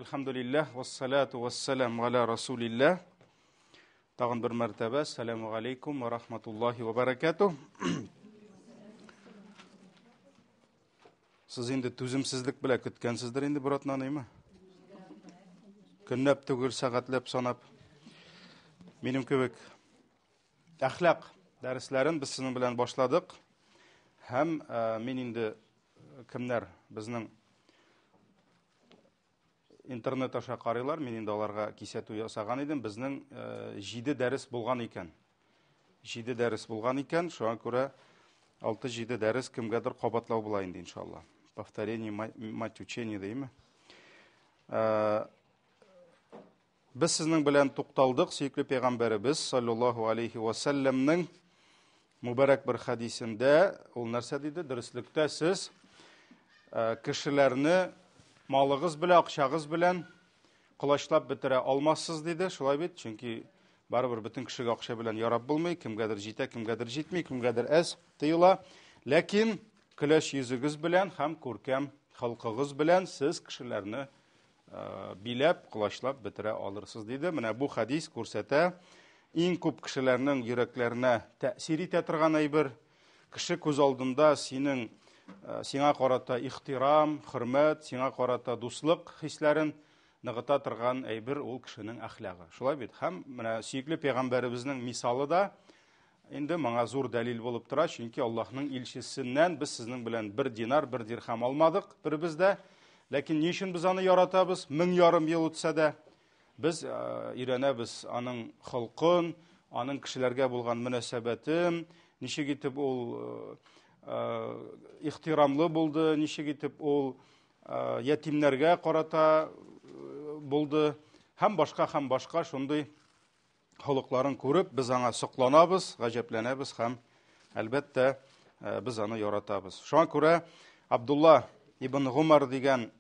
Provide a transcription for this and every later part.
Әлхәмдүлилләһ, вассалату вассалам аля расулилләһ. Тагын бер мәртәбә, ассаламу алейкум ва рахматуллахи ва баракатуh. Сез инде түземсезлек белән көткәнсездер инде бер атнаны, әйме? Көнләп түгел, сәгатьләп санап. Минем кебек әхлак дәресләрен без сезнең белән башладык. Һәм мин инде кемнәр безнең интернет аша карыйлар, мин инде аларга кисәтү ясаган идем. Безнең 7 дәрес булган икән. 7 дәрес булган икән, шуңа күрә 6-7 дәрес кемгәдер кабатлау була инде, иншалла. Повторение мать учения дейме? Без сезнең белән тукталдык сөекле пәйгамбәребез саллаллаһу алейхи ва сәлләмнең мубарак бер хәдисендә ул нәрсә диде? Дөреслектә сез кешеләрне малыгыз белән, акчагыз белән колачлап бетерә алмассыз диде. Шулай бит? Чөнки барыбер бөтен кешегә акча белән ярап булмый, кемгәдер җитә, кемгәдер җитми, кемгәдер әз тоела. Ләкин көләч йөзегез белән һәм күркәм холкыгыз белән сез кешеләрне биләп, колачлап бетерә алырсыз, диде. Менә бу хәдис күрсәтә, иң күп кешеләрнең йөрәкләренә тәэсир итә торган әйбер. Кеше күз алдында синең сиңа карата ихтирам, хөрмәт, сиңа карата дуслык хисләрен ныгыта торган әйбер ул кешенең әхлагы. Шулай бит? Һәм менә сөекле пәйгамбәребезнең мисалы да инде моңа зур дәлил булып тора, чөнки Аллаһның илчесеннән без сезнең белән бер динар, бер дирхам алмадык беребез дә. Ләкин ни өчен без аны яратабыз? Мең ярым ел үтсә дә без өйрәнәбез аның холкын, аның кешеләргә булган мөнәсәбәтен, ничек итеп ул ихтирамлы булды, ничек итеп ул ятимнәргә карата булды һәм башка һәм башка шундый холыкларын күреп, без аңа сокланабыз, гаҗәпләнәбез һәм, әлбәттә, без аны яратабыз. Шуңа күрә Абдулла ибн Гумар дигән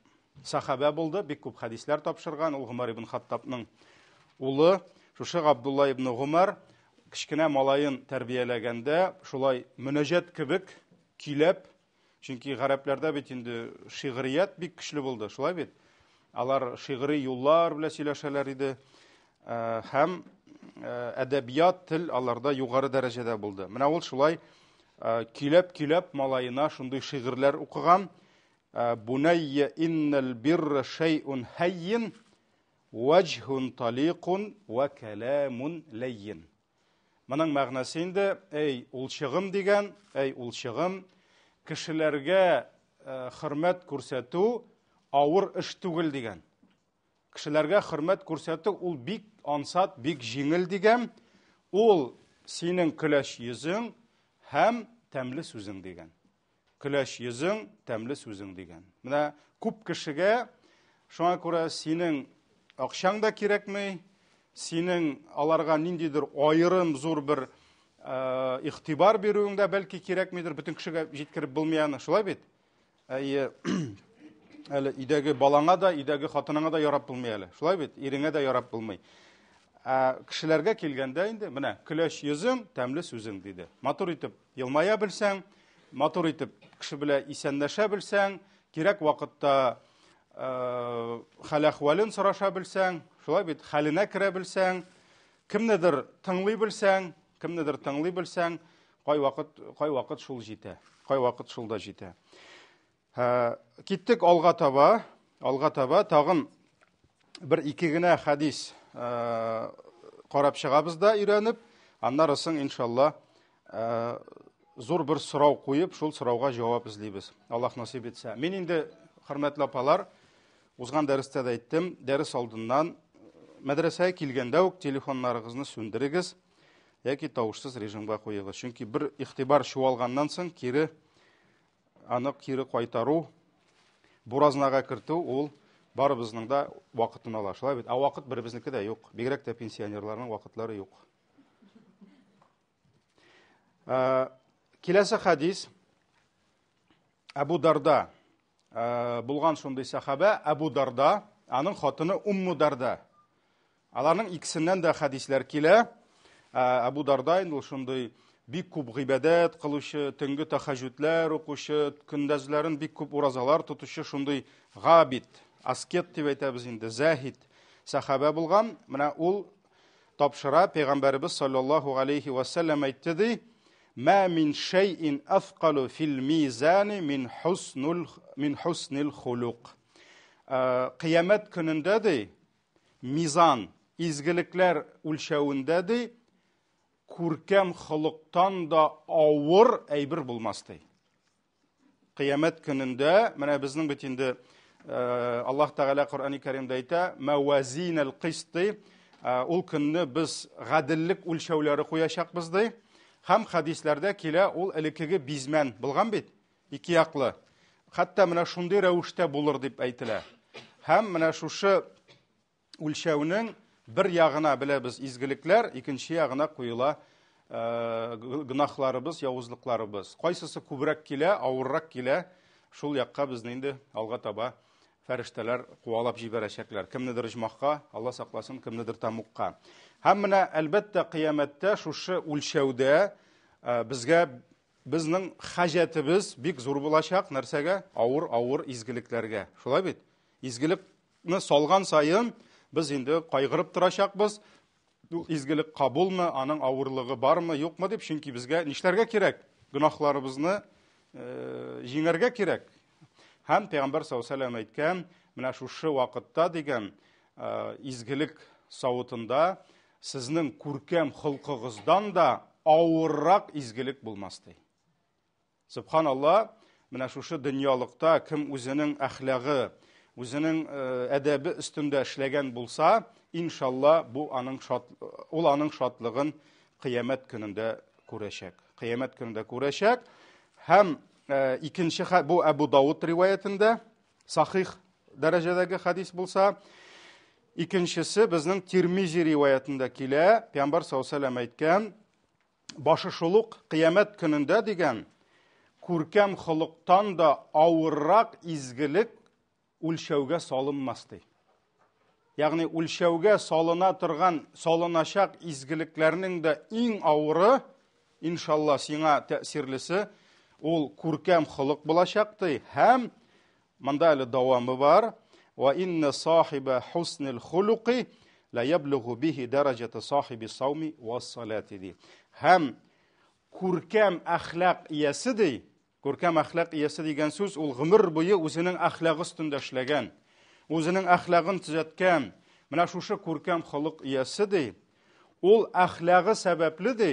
сахабә булды, бик күп хәдисләр тапшырган, ул Гумар ибн Хаттабның улы. Шушы Абдулла ибн Гумар кечкенә малаен тәрбияләгәндә шулай мөнәҗәт кебек көйләп. Чөнки гарәпләрдә бит инде шигърият бик көчле булды, шулай бит? Алар шигъри юллар белән сөйләшәләр иде. Һәм әдәбият, тел аларда югары дәрәҗәдә булды. Менә ул шулай көйләп-көйләп малаена шундый шигырьләр укыган. Бунайя иннал бирра шәй'ун һәйин, ваҗһун таликун ва кәламун ләйин. Моның мәгънәсе инде, әй, улчыгым дигән, әй, улчыгым, кешеләргә хөрмәт күрсәтү авыр эш түгел дигән. Кешеләргә хөрмәт күрсәтү ул бик ансат, бик җиңел дигән. Ул синең көләч йөзең һәм тәмле сүзең дигән. Көләч йөзең, тәмле сүзең дигән. Менә күп кешегә шуңа күрә синең акчаң да кирәкми, синең аларга ниндидер аерым зур бер игътибар бирүең дә бәлки кирәкмидер, бөтен кешегә җиткереп булмый аны, шулай бит? Әйе, әле өйдәге балаңа да, өйдәге хатыныңа да ярап булмый әле. Шулай бит? Иреңә дә ярап булмый. Ә кешеләргә килгәндә инде, менә көләч йөзең, тәмле сүзең диде. Матур итеп елмая белсәң, матур итеп кеше белән исәнләшә белсәң, кирәк вакытта хәл-әхвәлен сораша белсәң, шулай бит, хәленә керә белсәң, кемнедер тыңлый белсәң, кемнедер тыңлый белсәң, кайвакыт, кайвакыт шул җитә. Кайвакыт шул да җитә. Киттек алга таба, алга таба тагын бер ике генә хәдис карап чыгабыз да өйрәнеп, аннары соң иншалла зур бер сорау куеп, шул сорауга җавап эзлибез. Аллаһ насыйп итсә. Мин инде, хөрмәтле апалар, узган дәрестә дә әйттем, дәрес алдыннан мәдрәсәгә килгәндә үк телефоннарыгызны сүндерегез яки тавышсыз режимга куегыз. Чөнки бер игътибар чуалганнан соң кире аны кире кайтару, буразнага кертү ул барыбызның да вакытын ала. Шулай бит? Ә вакыт беребезнеке дә юк. Бигрәк тә пенсионерларның вакытлары юк. Киләсе хәдис Әбу Дарда булган шундый сахаба Әбу Дарда, аның хатыны Умму Дарда. Аларның икесеннән дә хәдисләр килә. Әбу Дарда инде ул шундый бик күп гыйбадәт кылучы, төнге тәхәҗҗүдләр укучы, көндезләрен бик күп уразалар тотучы шундый габид. аскет дип әйтәбез инде, заһид сахабә булган. Менә ул тапшыра, пәйгамбәребез саллаллаһу алейхи ва сәлләм әйтте ди: "Ма мин шәйин әфкалу фил мизани мин хуснул мин хуснил хулук". Э, кыямәт көнендә ди, мизан, изгелекләр үлчәвендә ди, күркәм холыктан да авыр әйбер булмас ди. Кыямәт көнендә, менә безнең бит инде э, Аллаһ Тәгалә Коръәни Кәримдә әйтә, мәвазинәл кыст ди, э, ул көнне без гаделлек үлчәүләре куячакбыз ди. Һәм хәдисләрдә килә, ул элеккеге бизмән булган бит, ике яклы. Хәтта менә шундый рәвештә булыр дип әйтелә. Һәм менә шушы үлчәүнең бер ягына беләбез изгелекләр, икенче ягына куела э, гөнаһларыбыз, явызлыкларыбыз. Кайсысы күбрәк килә, авыррак килә, шул якка безне инде алга таба фәрештәләр куалап җибәрәчәкләр. Кемнедер оҗмахка, Алла сакласын, кемнедер тәмугка. Һәм менә әлбәттә кыямәттә шушы үлчәүдә э, безгә безнең хаҗәтебез бик зур булачак. Нәрсәгә? Авыр-авыр изгелекләргә. Шулай бит? Изгелек салган саен без инде кайгырып торачакбыз. Ул изгелек кабулмы, аның авырлыгы бармы, юкмы дип, чөнки безгә нишләргә кирәк? Гөнаһларыбызны э, җиңәргә кирәк. Һәм Пәйгамбәр саллаллаһу алейһи әйткән, менә шушы вакытта дигән э, изгелек савытында сезнең күркәм холкыгыздан да авыррак изгелек булмас ди. Сөбханалла, менә шушы дөньялыкта кем үзенең әхлагы, үзенең э, әдәбе өстендә эшләгән булса, иншалла, бу аның шат, ул аның шатлыгын кыямәт көнендә күрәчәк. Кыямәт көнендә күрәчәк. Һәм э, икенче бу Әбу Дауд риваятендә сахих дәрәҗәдәге хадис булса, икенчесе безнең Тирмизи риваятендә килә. Пәйгамбәр саллаллаһу алейһи вәсәлләм әйткән, Башы шул ук кыямәт көнендә дигән күркәм холыктан да авыррак изгелек үлчәүгә салынмас ди. Ягъни үлчәүгә салына торган, салыначак изгелекләрнең дә иң авыры, иншалла, сиңа тәэсирлесе, ул күркәм холык булачак ди. Һәм Монда әле дәвамы бар. Ва инна сахиба хуснил хулуки ла яблугу бихи дәрәҗәте сахиби сауми ва салати ди. Һәм күркәм әхлак иясе ди, күркәм әхлак иясе дигән сүз ул гомер буе үзенең әхлагы өстендә эшләгән, үзенең әхлагын төзәткән. Менә шушы күркәм холык иясе ди, ул әхлагы сәбәпле ди,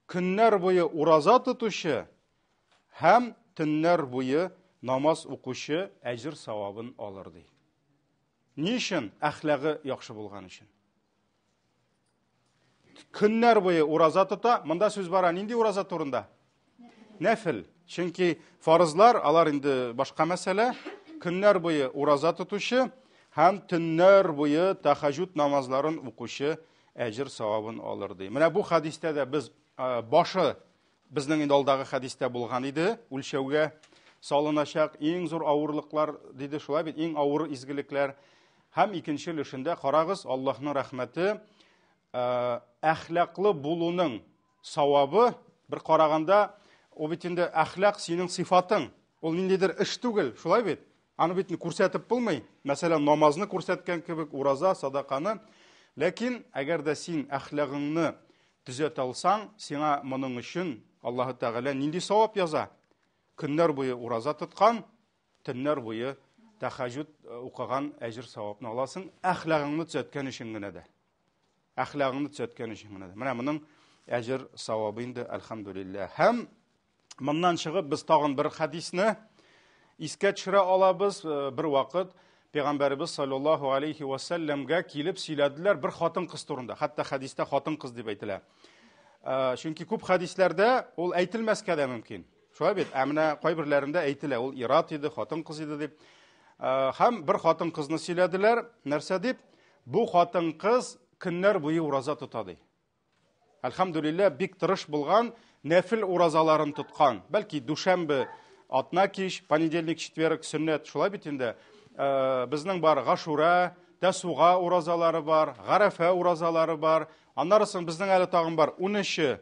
көннәр буе ураза тотучы һәм төннәр буе намаз укучы әҗер савабын алыр ди. Ни өчен? Әхлагы яхшы булган өчен. Көннәр буе ураза тота. Монда сүз бара нинди ураза турында? Нәфил. Чөнки фарызлар, алар инде башка мәсьәлә. Көннәр буе ураза тотучы һәм төннәр буе тәхәҗүд намазларын укучы әҗер савабын алыр ди. Менә бу хәдистә дә без башы безнең инде алдагы хәдистә булган иде, үлчәүгә салыначак иң зур авырлыклар диде, шулай бит, иң авыр изгелекләр. Һәм икенче өлешендә карагыз, Аллаһның рәхмәте әхлаклы булуның савабы, бер караганда, ул бит инде әхлак синең сыйфатың, ул ниндидер эш түгел, шулай бит? Аны бит күрсәтеп булмый. Мәсәлән, намазны күрсәткән кебек, ураза, садаканы. Ләкин әгәр дә син әхлагыңны төзәтә алсаң, сиңа моның өчен Аллаһы Тәгалә нинди савап яза? Көннәр буе ураза тоткан, төннәр буе тәхәҗүд э, укыган әҗер савапны аласың, әхлагыңны төзәткән өчен генә дә. Әхлагыңны төзәткән өчен генә дә. Менә моның әҗер савабы инде, әлхәмдүлилләһ. Һәм Моннан чыгып без тагын бер хәдисне искә төшерә алабыз. Э, бер вакыт Пәйгамбәребез саллаллаһу алейхи ва сәлләмгә килеп сөйләделәр бер хатын-кыз турында. Хәтта хәдистә хатын-кыз дип әйтелә. Э, чөнки күп хәдисләрдә ул әйтелмәскә дә мөмкин. Шулай бит? Ә менә кайберләрендә әйтелә, ул ират иде, хатын-кыз иде дип. Э, һәм бер хатын-кызны сөйләделәр. Нәрсә дип? Бу хатын-кыз көннәр буе ураза тота ди. Әлхәмдүлилләһ, бик тырыш булган, нәфил уразаларын тоткан. Бәлки дүшәмбе, атна кич, понедельник, четверг, сөннәт, шулай бит инде. Э, безнең бар Гашура, Тәсуга уразалары бар, Гарәфә уразалары бар. Аннары соң безнең әле тагын бар 13-е,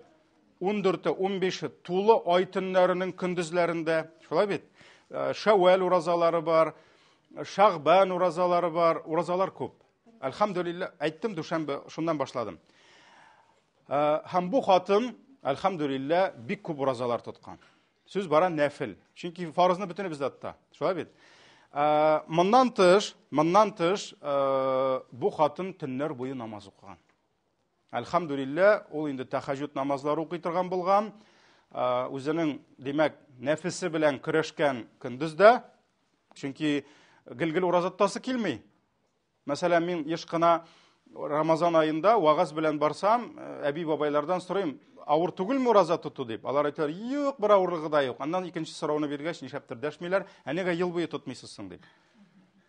14-е, 15-е тулы ай төннәренең көндезләрендә, шулай бит? Э, Шәүвәл уразалары бар. Шагбан уразалары бар, уразалар күп. Әлхәмдүлилләһ, әйттем дүшәмбе, шуннан башладым. Һәм бу хатын, әлхәмдүлилләһ, бик күп уразалар тоткан. Сүз бара нәфил. Чөнки фарызны бөтенебез дә тота. Шулай бит? Моннан тыш, моннан тыш, бу хатын төннәр буе намаз укыган. Әлхәмдүлилләһ, ул инде тәхәҗүд намазлары укый торган булган. Үзенең, димәк, нәфесе белән көрәшкән көндез дә, чөнки гел-гел ураза тотасы килми. Мәсәлән, мин еш кына Рамазан аенда вагаз белән барсам, әби-бабайлардан сорыйм, авыр түгелме ураза тоту дип. Алар әйтәләр, юк, бер авырлыгы да юк. Аннан икенче сорауны биргәч, нишләптер дәшмиләр, ә нигә ел буе тотмыйсыз соң дип.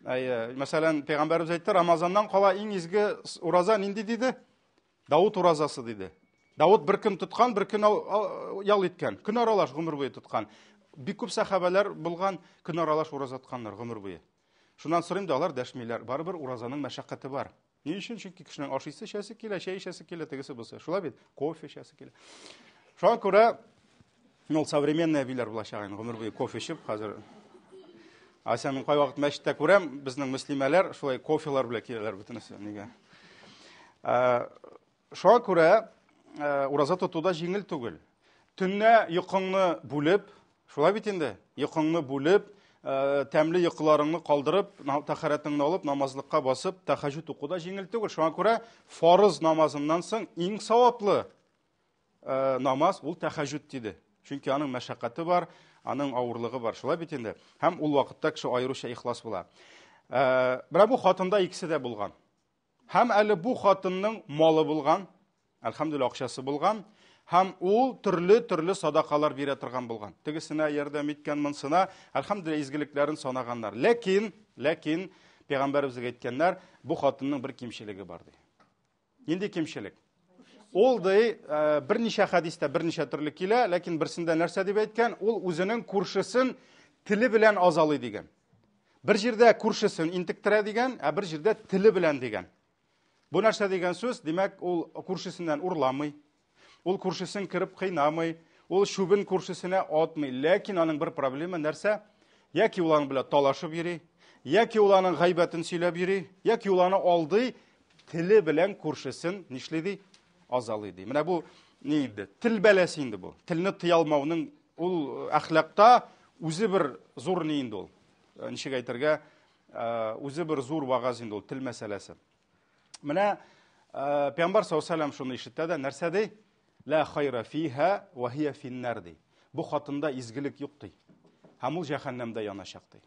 Әйе, мәсәлән, пәйгамбәребез әйтте, Рамазаннан кала иң изге ураза нинди диде? Давыт уразасы диде. Давыт бер көн тоткан, бер көн ял иткән. Көн аралаш гомер буе тоткан. Бик күп сәхабәләр булган, көн аралаш ураза тотканнар гомер буе. Шуннан сорыйм да, алар дәшмиләр. Барыбер уразаның мәшәкате бар. Ни өчен? Чөнки кешенең ашыйсы, эчәсе килә, чәй эчәсе килә, тегесе бусы. Шулай бит? Кофе эчәсе килә. Шуңа күрә, ну, современный әбиләр булачак инде, гомер буе кофе эчеп, хәзер. Ася, мин кайвакыт мәчеттә күрәм, безнең мөслимәләр шулай кофелар белән киләләр бөтенесе. Нигә? Шуңа күрә ураза тоту да җиңел түгел. Төнлә йокыңны бүлеп, шулай бит инде, йокыңны бүлеп, тәмле йокыларыңны калдырып, тәһарәтеңне алып, намазлыкка басып, тәһәҗҗүд уку да җиңел түгел. Шуңа күрә фарыз намазыннан соң иң саваплы намаз ул тәһәҗҗүд диде. Чөнки аның мәшәкате бар, аның авырлыгы бар. Шулай бит инде. Һәм ул вакытта кеше аеруча ихлас була. Менә бу хатында икесе дә булган. Һәм әле бу хатынның малы булган, әлхәмдүлилләһ, акчасы булган, һәм ул төрле-төрле садакалар бирә торган булган. Тегесенә ярдәм иткән, монсына, әлхәмдүлилләһ, изгелекләрен санаганнар. Ләкин, ләкин пәйгамбәребезгә әйткәннәр, бу хатынның бер кимчелеге бар ди. Нинди кимчелек? Ул ди, берничә хәдистә берничә төрле килә, ләкин берсендә нәрсә дип әйткән? Ул үзенең күршесен теле белән азалый дигән. Бер җирдә күршесен интектерә дигән, ә бер җирдә теле белән дигән. Бу нәрсә дигән сүз? Димәк, ул күршесеннән урламый, ул күршесен кереп кыйнамый, ул чүбен күршесенә атмый. Ләкин аның бер проблема нәрсә? Яки ул аның белән талашып йөри, яки ул аның гайбәтен сөйләп йөри, яки ул аны алдый, теле белән күршесен нишли ди? Азалый ди. Менә бу ни инде? Тел бәласе инде бу. Телне тыя алмауның ул әхлакта үзе бер зур ни инде ул. Ничек әйтергә, үзе бер зур вагаз инде ул тел мәсьәләсе. Менә Пәйгамбәр саллаллаһу алейһи ва сәлләм шуны ишетә дә, нәрсә ди? Ла хайра фиһа ва һия финнар ди. Бу хатында изгелек юк ди. Һәм ул җәһәннәмдә яначак ди.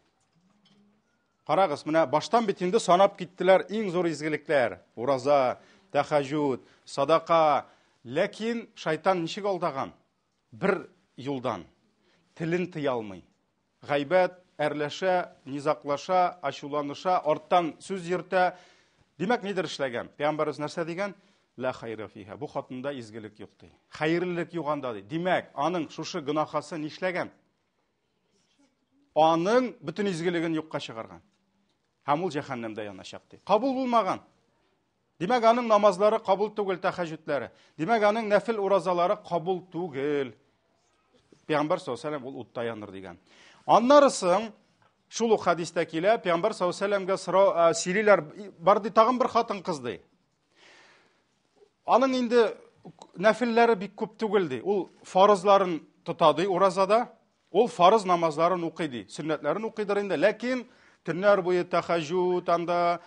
Карагыз, менә баштан бит инде санап киттеләр иң зур изгелекләр. Ураза, тәхәҗүд, садака. Ләкин шайтан ничек алдаган? Бер юлдан. Телен тыя алмый. Гайбәт, әрләшә, низаклаша, ачуланыша, арттан сүз йөртә. Димәк, нидер эшләгән? Пәйгамбәребез нәрсә дигән? Ла хайра фиһа. Бу хатында изгелек юк ди. Хәерлелек юк анда ди. Димәк, аның шушы гөнаһасы нишләгән? Аның бөтен изгелеген юкка чыгарган. Һәм ул җәһәннәмдә яначак ди. Кабул булмаган. Димәк, аның намазлары кабул түгел, тәхәҗүдләре. Димәк, аның нәфил уразалары кабул түгел. Пәйгамбәр саллаллаһу алейһи ул утта яныр дигән. Аннары соң шул ук хәдистә килә, Пәйгамбәр саллаллаһу алейһи вәсәлләмгә сорау сөйлиләр, бар ди тагын бер хатын кыз ди. Аның инде нәфилләре бик күп түгел ди. Ул фарызларын тота ди уразада. Ул фарыз намазларын укый ди. Сөннәтләрен укыйдыр инде, ләкин төннәр буе тәхәҗүд, анда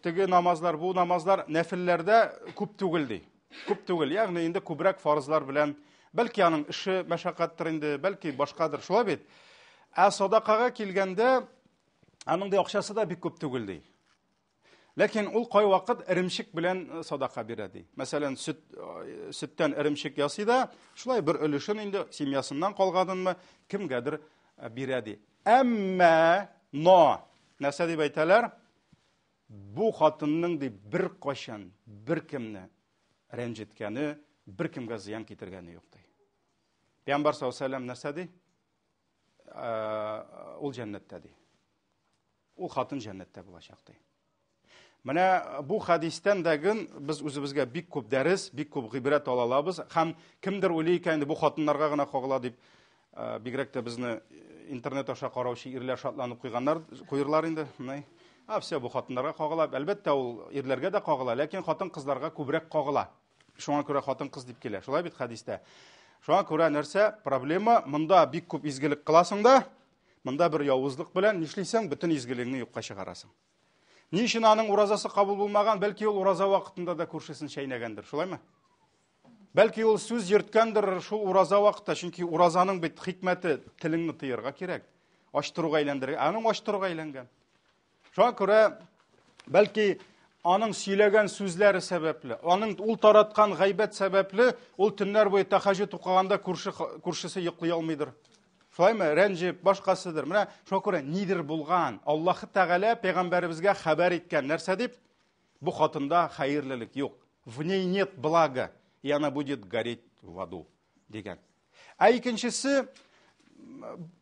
теге намазлар, бу намазлар нәфилләрдә күп түгел ди. Күп түгел, ягъни инде күбрәк фарызлар белән, бәлки аның эше мәшәкатьтер инде, бәлки башкадыр, шулай бит. Ә садакага килгәндә, аның ди акчасы да бик күп түгел ди. Ләкин ул кайвакыт эремчек белән садака бирә ди. Мәсәлән, сөт сөттән эремчек ясый да, шулай бер өлешен инде семьясыннан калганынмы кемгәдер бирә ди. Әмма но нәрсә дип әйтәләр? Бу хатынның ди бер кайчан беркемне рәнҗеткәне, беркемгә зыян китергәне юк ди. Пәйгамбәр саллаллаһу алейһи ва сәлләм нәрсә ди? Ул җәннәттә ди. Ул хатын җәннәттә булачак ди. Менә бу хәдистән дә ген без үзебезгә бик күп дәрес, бик күп гыйбрәт ала алабыз. Һәм кемдер уйлый икән инде бу хатыннарга гына кагыла дип, бигрәк тә безне интернет аша караучы ирләр шатланып куйганнар, куерлар инде. Менә. А, все, бу хатыннарга кагыла. Әлбәттә, ул ирләргә дә кагыла, ләкин хатын-кызларга күбрәк кагыла. Шуңа күрә хатын-кыз дип килә. Шулай бит хәдистә. Шуңа күрә нәрсә? Проблема монда бик күп изгелек кыласың да, монда бер явызлык белән нишлисең? Бөтен изгелегеңне юкка чыгарасың. Ни өчен аның уразасы кабул булмаган? Бәлки ул ураза вакытында да күршесен чәйнәгәндер, шулаймы? Бәлки ул сүз йөрткәндер шул ураза вакытта, чөнки уразаның бит хикмәте телеңне тыярга кирәк. Ачтыруга әйләндерергә. Аның ачтыруга әйләнгән. Шуңа күрә бәлки аның сөйләгән сүзләре сәбәпле, аның ул тараткан гайбәт сәбәпле, ул төннәр буе тәһәҗҗүд укыганда күрше күршесе йоклый алмыйдыр. Шулаймы? Рәнҗеп, башкасыдыр. Менә шуңа күрә нидер булган. Аллаһы Тәгалә пәйгамбәребезгә хәбәр иткән. Нәрсә дип? Бу хатында хәерлелек юк. В ней нет блага, и она будет гореть в аду, дигән. Ә икенчесе,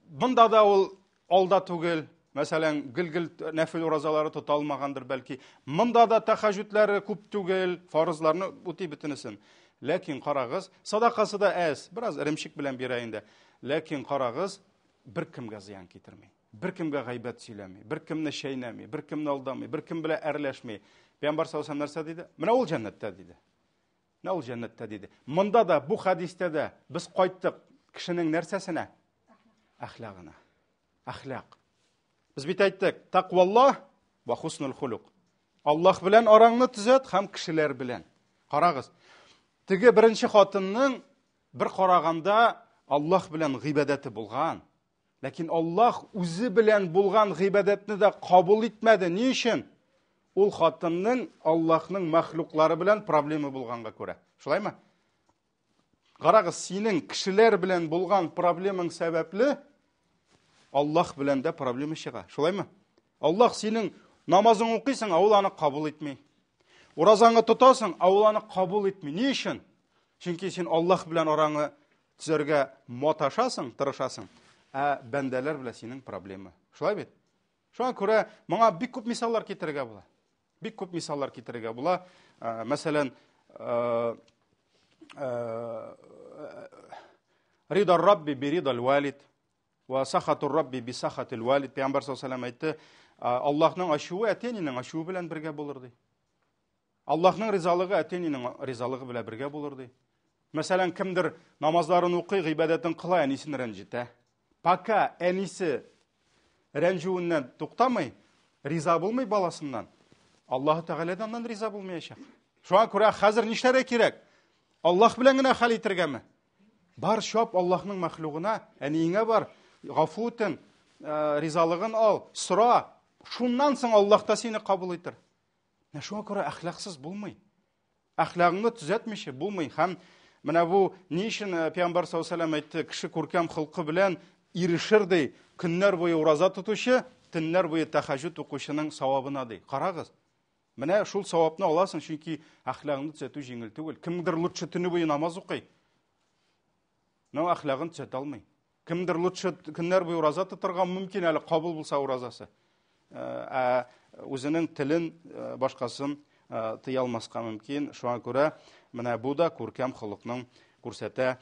бында да ул алда түгел, мәсәлән, гел-гел нәфил уразалары тота алмагандыр бәлки. Монда да тәхәҗүдләре күп түгел, фарызларны үти бөтенесен. Ләкин карагыз, садакасы да әз, бераз эремчек белән бирә инде. Ләкин карагыз, беркемгә зыян китерми. Беркемгә гайбәт сөйләми, беркемне чәйнәми, беркемне алдамый, беркем белән әрләшми. Пәйгамбәр саллаллаһу алейһи нәрсә диде? Менә ул җәннәттә диде. Менә ул җәннәттә диде. Монда да, бу хәдистә дә без кайттык кешенең нәрсәсенә? Әхлагына. Әхлак. Без бит әйттек, тәкъваллаһ ва хуснул хулук. Аллаһ белән араңны төзәт һәм кешеләр белән. Карагыз. Теге беренче хатынның бер караганда Аллаһ белән гыйбадәте булган. Ләкин Аллаһ үзе белән булган гыйбадәтне дә кабул итмәде. Ни өчен? Ул хатынның Аллаһның мәхлуклары белән проблема булганга күрә. Шулаймы? Карагыз, синең кешеләр белән булган проблемаң сәбәпле Аллаһ белән дә проблема чыга. Шулаймы? Аллаһ синең намазың укыйсың, ә ул аны кабул итми. Уразаңны тотасың, ә ул аны кабул итми. Ни өчен? Чөнки син Аллаһ белән араңны төзәргә маташасың, тырышасың, ә бәндәләр белән синең проблема. Шулай бит? Шуңа күрә моңа бик күп мисаллар китерергә була. Бик күп мисаллар китерергә була. Ә, мәсәлән, ә, ә, Рида Рабби би ридал валид ва сахатур Рабби би сахатил валид. Пәйгамбәр саллаллаху алейһи әйтте, Аллаһның ачуы әти-әнинең ачуы белән бергә булыр ди. Аллаһның ризалыгы әти-әнинең ризалыгы белән бергә булыр ди. Мәсәлән, кемдер намазларын укый, гыйбадәтен кыла, әнисен рәнҗетә. Пока әнисе рәнҗүеннән туктамый, риза булмый баласыннан, Аллаһ Тәгалә дә аннан риза булмаячак. Шуңа күрә хәзер нишләргә кирәк? Аллаһ белән генә хәл итергәме? Бар чап Аллаһның мәхлугына, әниеңә бар, гафу үтен, э, ризалыгын ал, сора. Шуннан соң Аллаһ та сине кабул итер. Менә шуңа күрә әхлаксыз булмый. Әхлагыңны төзәтмичә булмый. Һәм менә бу ни өчен э, Пәйгамбәр саллаллаху алейһи әйтте, кеше күркәм холкы белән ирешер ди, көннәр буе ураза тотучы, төннәр буе тәһәҗҗүд укучының савабына ди. Карагыз. Менә шул савапны аласың, чөнки әхлагыңны төзәтү җиңел түгел. Кемдер лучше төне буе намаз укый. Но әхлагын төзәтә алмый. Кемдер лучше көннәр буе ураза тотарга мөмкин әле кабул булса уразасы. Э, ә үзенең телен э, башкасын э, тыя алмаска мөмкин. Шуңа күрә менә бу да күркәм холыкның күрсәтә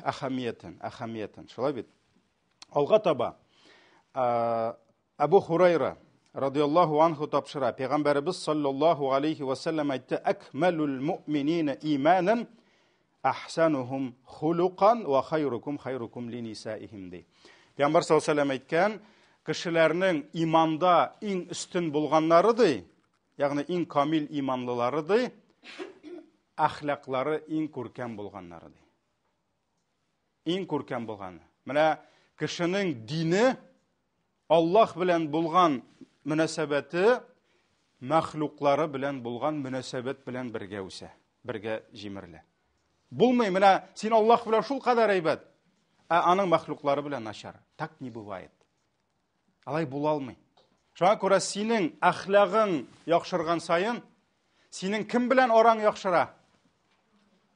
әһәмиятен, әһәмиятен. Шулай бит? Алга таба Әбу Хурайра радиаллаху анху тапшыра. Пәйгамбәребез саллаллаху алейхи ва саллям әйтте: "Акмалул муъминина иманан ахсанухум хулукан ва хайрукум хайрукум линисаихим" ди. Пәйгамбәр саллаллаху алейхи әйткән, кешеләрнең иманда иң өстен булганнары ди, ягъни иң камил иманлылары ди, әхлаклары иң күркәм булганнары ди. Иң күркәм булганы. Менә кешенең дине Аллаһ белән булган мөнәсәбәте мәхлуклары белән булган мөнәсәбәт белән бергә үсә, бергә җимерелә. Булмый, менә син Аллаһ белән шул кадәр әйбәт, ә аның мәхлуклары белән начар. Так не бывает. Алай була алмый. Шуңа күрә синең әхлагың яхшырган саен, синең кем белән араң яхшыра?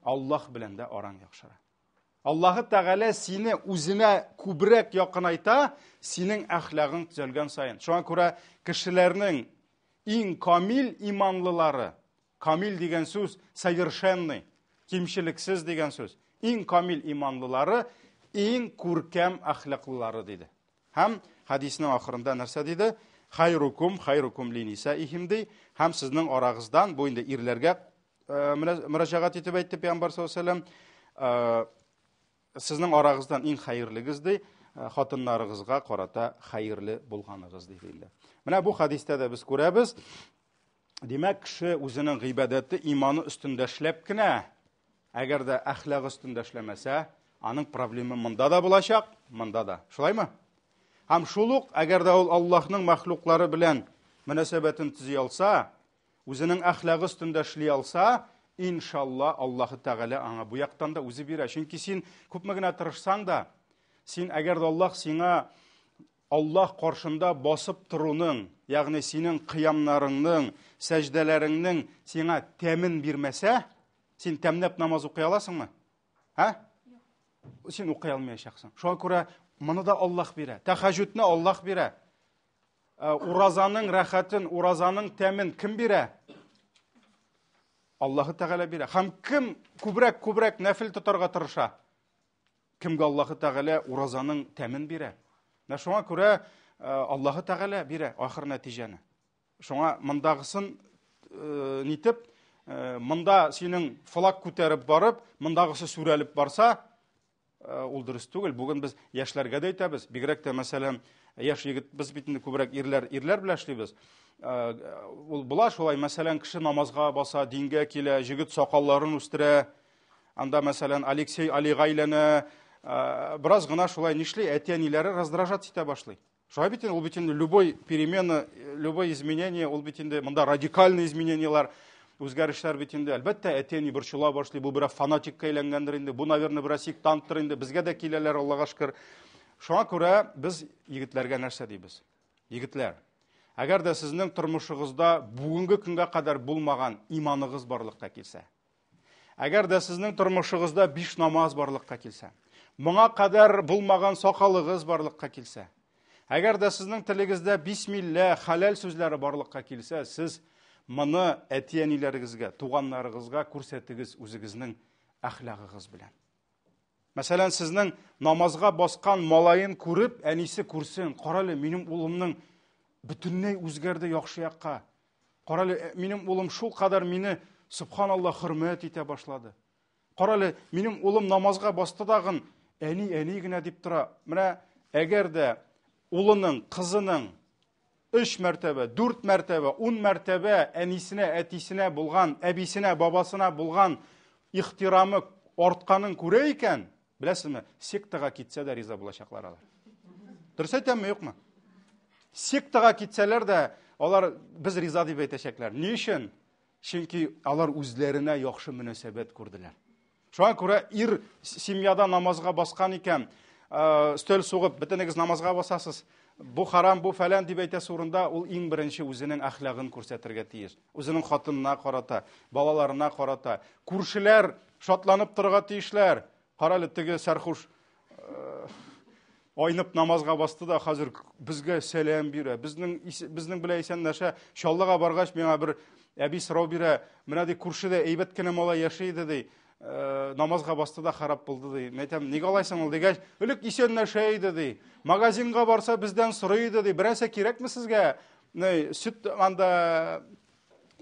Аллаһ белән дә араң яхшыра. Аллаһы Тәгалә сине үзенә күбрәк якынайта, синең әхлагың төзәлгән саен. Шуңа күрә кешеләрнең иң камил иманлылары, камил дигән сүз совершенный, кимчелексез дигән сүз. Иң камил иманлылары иң күркәм әхлаклылары, диде. Һәм хәдиснең ахырында нәрсә диде? Хайрукум хайрукум ли нисаихим ди. Һәм сезнең арагыздан, бу инде ирләргә мөрәҗәгать итеп әйтте Пәйгамбәр саллаллаһу алейһи вәсәлләм, сезнең арагыздан иң хәерлегез ди, хатыннарыгызга карата хәерле булганыгыз диде инде. Менә бу хәдистә дә без күрәбез, димәк, кеше үзенең гыйбадәте, иманы өстендә эшләп кенә, әгәр дә әхлагы өстендә эшләмәсә, аның проблемы монда да булачак, монда да. Шулаймы? Һәм шул ук, әгәр дә ул Аллаһның мәхлуклары белән мөнәсәбәтен төзи алса, үзенең әхлагы өстендә эшли алса, иншалла, Аллаһы Тәгалә аңа бу яктан да үзе бирә. Чөнки син күпме генә тырышсаң да, син әгәр дә Аллаһ сиңа Аллаһ каршында басып торуның, ягъни синең кыямнарыңның, сәҗдәләреңнең сиңа тәмен бирмәсә, син тәмләп намаз укый аласыңмы? Һә? Син укый алмаячаксың. Шуңа күрә моны да Аллаһ бирә. Тәхәҗүдне Аллаһ бирә. Уразаның рәхәтен, уразаның тәмен кем бирә? Аллаһы Тәгалә бирә. Һәм кем күбрәк-күбрәк нәфил тотарга тырыша? Кемгә Аллаһы Тәгалә уразаның тәмен бирә? Менә шуңа күрә Аллаһы Тәгалә бирә ахыр нәтиҗәне. Шуңа мондагысын нитеп, монда синең флаг күтәреп барып, мондагысы сүрәлеп барса, ул дөрес түгел. Бүген без яшьләргә дә әйтәбез, бигрәк тә, мәсәлән, яшь егет, без бит инде күбрәк ирләр, ирләр белән эшлибез. Ул була шулай, мәсәлән, кеше намазга баса, дингә килә, җегет сакалларын үстерә. Анда, мәсәлән, Алексей Алига әйләнә. Бераз гына шулай нишли, әти-әниләре раздражать итә башлый. Шулай бит инде, ул бит инде любой перемена, любой изменение, ул бит инде монда радикальный изменениелар, үзгәрешләр бит инде. Әлбәттә, әти-әни борчыла башлый, бу бераз фанатикка әйләнгәндер инде, бу, наверное, бераз сектанттыр инде, безгә дә киләләр, Аллага шөкер. Шуңа күрә без егетләргә нәрсә дибез? Егетләр, әгәр дә сезнең тормышыгызда бүгенге көнгә кадәр булмаган иманыгыз барлыкка килсә, Әгәр дә сезнең тормышыгызда биш намаз барлыкка килсә, моңа кадәр булмаган сакалыгыз барлыкка килсә, әгәр дә сезнең телегездә бисмилла, хәләл сүзләре барлыкка килсә, сез моны әти-әниләрегезгә, туганнарыгызга күрсәтегез үзегезнең әхлагыгыз белән. Мәсәлән, сезнең намазга баскан малаен күреп, әнисе күрсен, карале, минем улымның бөтенләй үзгәрде яхшы якка. Карале, э, минем улым шул кадәр мине, субханалла, хөрмәт итә башлады. Карале, минем улым намазга басты дагын, әни, әни генә дип тора. Менә әгәр дә улының, кызының өч мәртәбә, дүрт мәртәбә, ун мәртәбә әнисенә, әтисенә булган, әбисенә, бабасына булган ихтирамы артканын күрә икән, Беләсезме, сектага китсә дә риза булачаклар алар. Дөрес әйтәмме, юкмы? Сектага китсәләр дә, алар без риза дип әйтәчәкләр. Ни өчен? Чөнки алар үзләренә яхшы мөнәсәбәт күрделәр. Шуңа күрә ир семьяда намазга баскан икән, өстәл сугып, бөтенегез намазга басасыз, бу харам, бу фәлән дип әйтәсе урында ул иң беренче үзенең әхлагын күрсәтергә тиеш. Үзенең хатынына карата, балаларына карата. Күршеләр шатланып торырга тиешләр. Карале, теге сәрхуш э, айнып намазга басты да хәзер безгә сәлам бирә. Безнең безнең белән исәнләшә. Чаллыга баргач миңа бер әби сорау бирә. Менә ди күршедә әйбәт кенә малай яши иде ди. Э, намазга басты да харап булды ди. Мин әйтәм, нигә алайсың ул дигәч, элек исәнләшә иде ди. Магазинга барса бездән сорый иде ди. Берәрсе кирәкме сезгә? Ни, сөт анда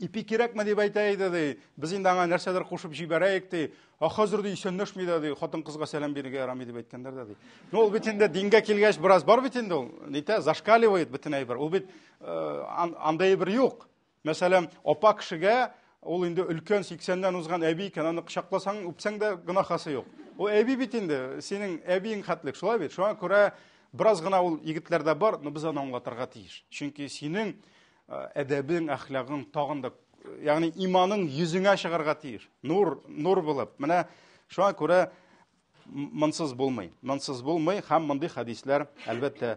ипи кирәкме дип әйтә иде ди. Без инде аңа нәрсәдер кушып җибәрәек ди. Ә хәзер ди исәнләшми дә ди, хатын-кызга сәлам бирергә ярамый дип әйткәннәр дә ди. Ну, ул бит инде дингә килгәч бераз бар бит инде ул. Нитә, зашкаливает бөтен әйбер. Ул бит э, андай әйбер юк. Мәсәлән, апа кешегә ул инде өлкән 80-нән узган әби икән, аны кочакласаң, үпсәң дә гөнаһасы юк. Ул әби бит инде, синең әбиең хәтлек, шулай бит. Шуңа күрә бераз гына ул егетләрдә бар, но без аны аңлатырга тиеш. Чөнки синең әдәбең, әхлагың тагын да, ягъни иманың йөзеңә чыгарга тиеш. Нур, нур булып. Менә шуңа күрә монсыз булмый. Монсыз булмый һәм мондый хәдисләр, әлбәттә,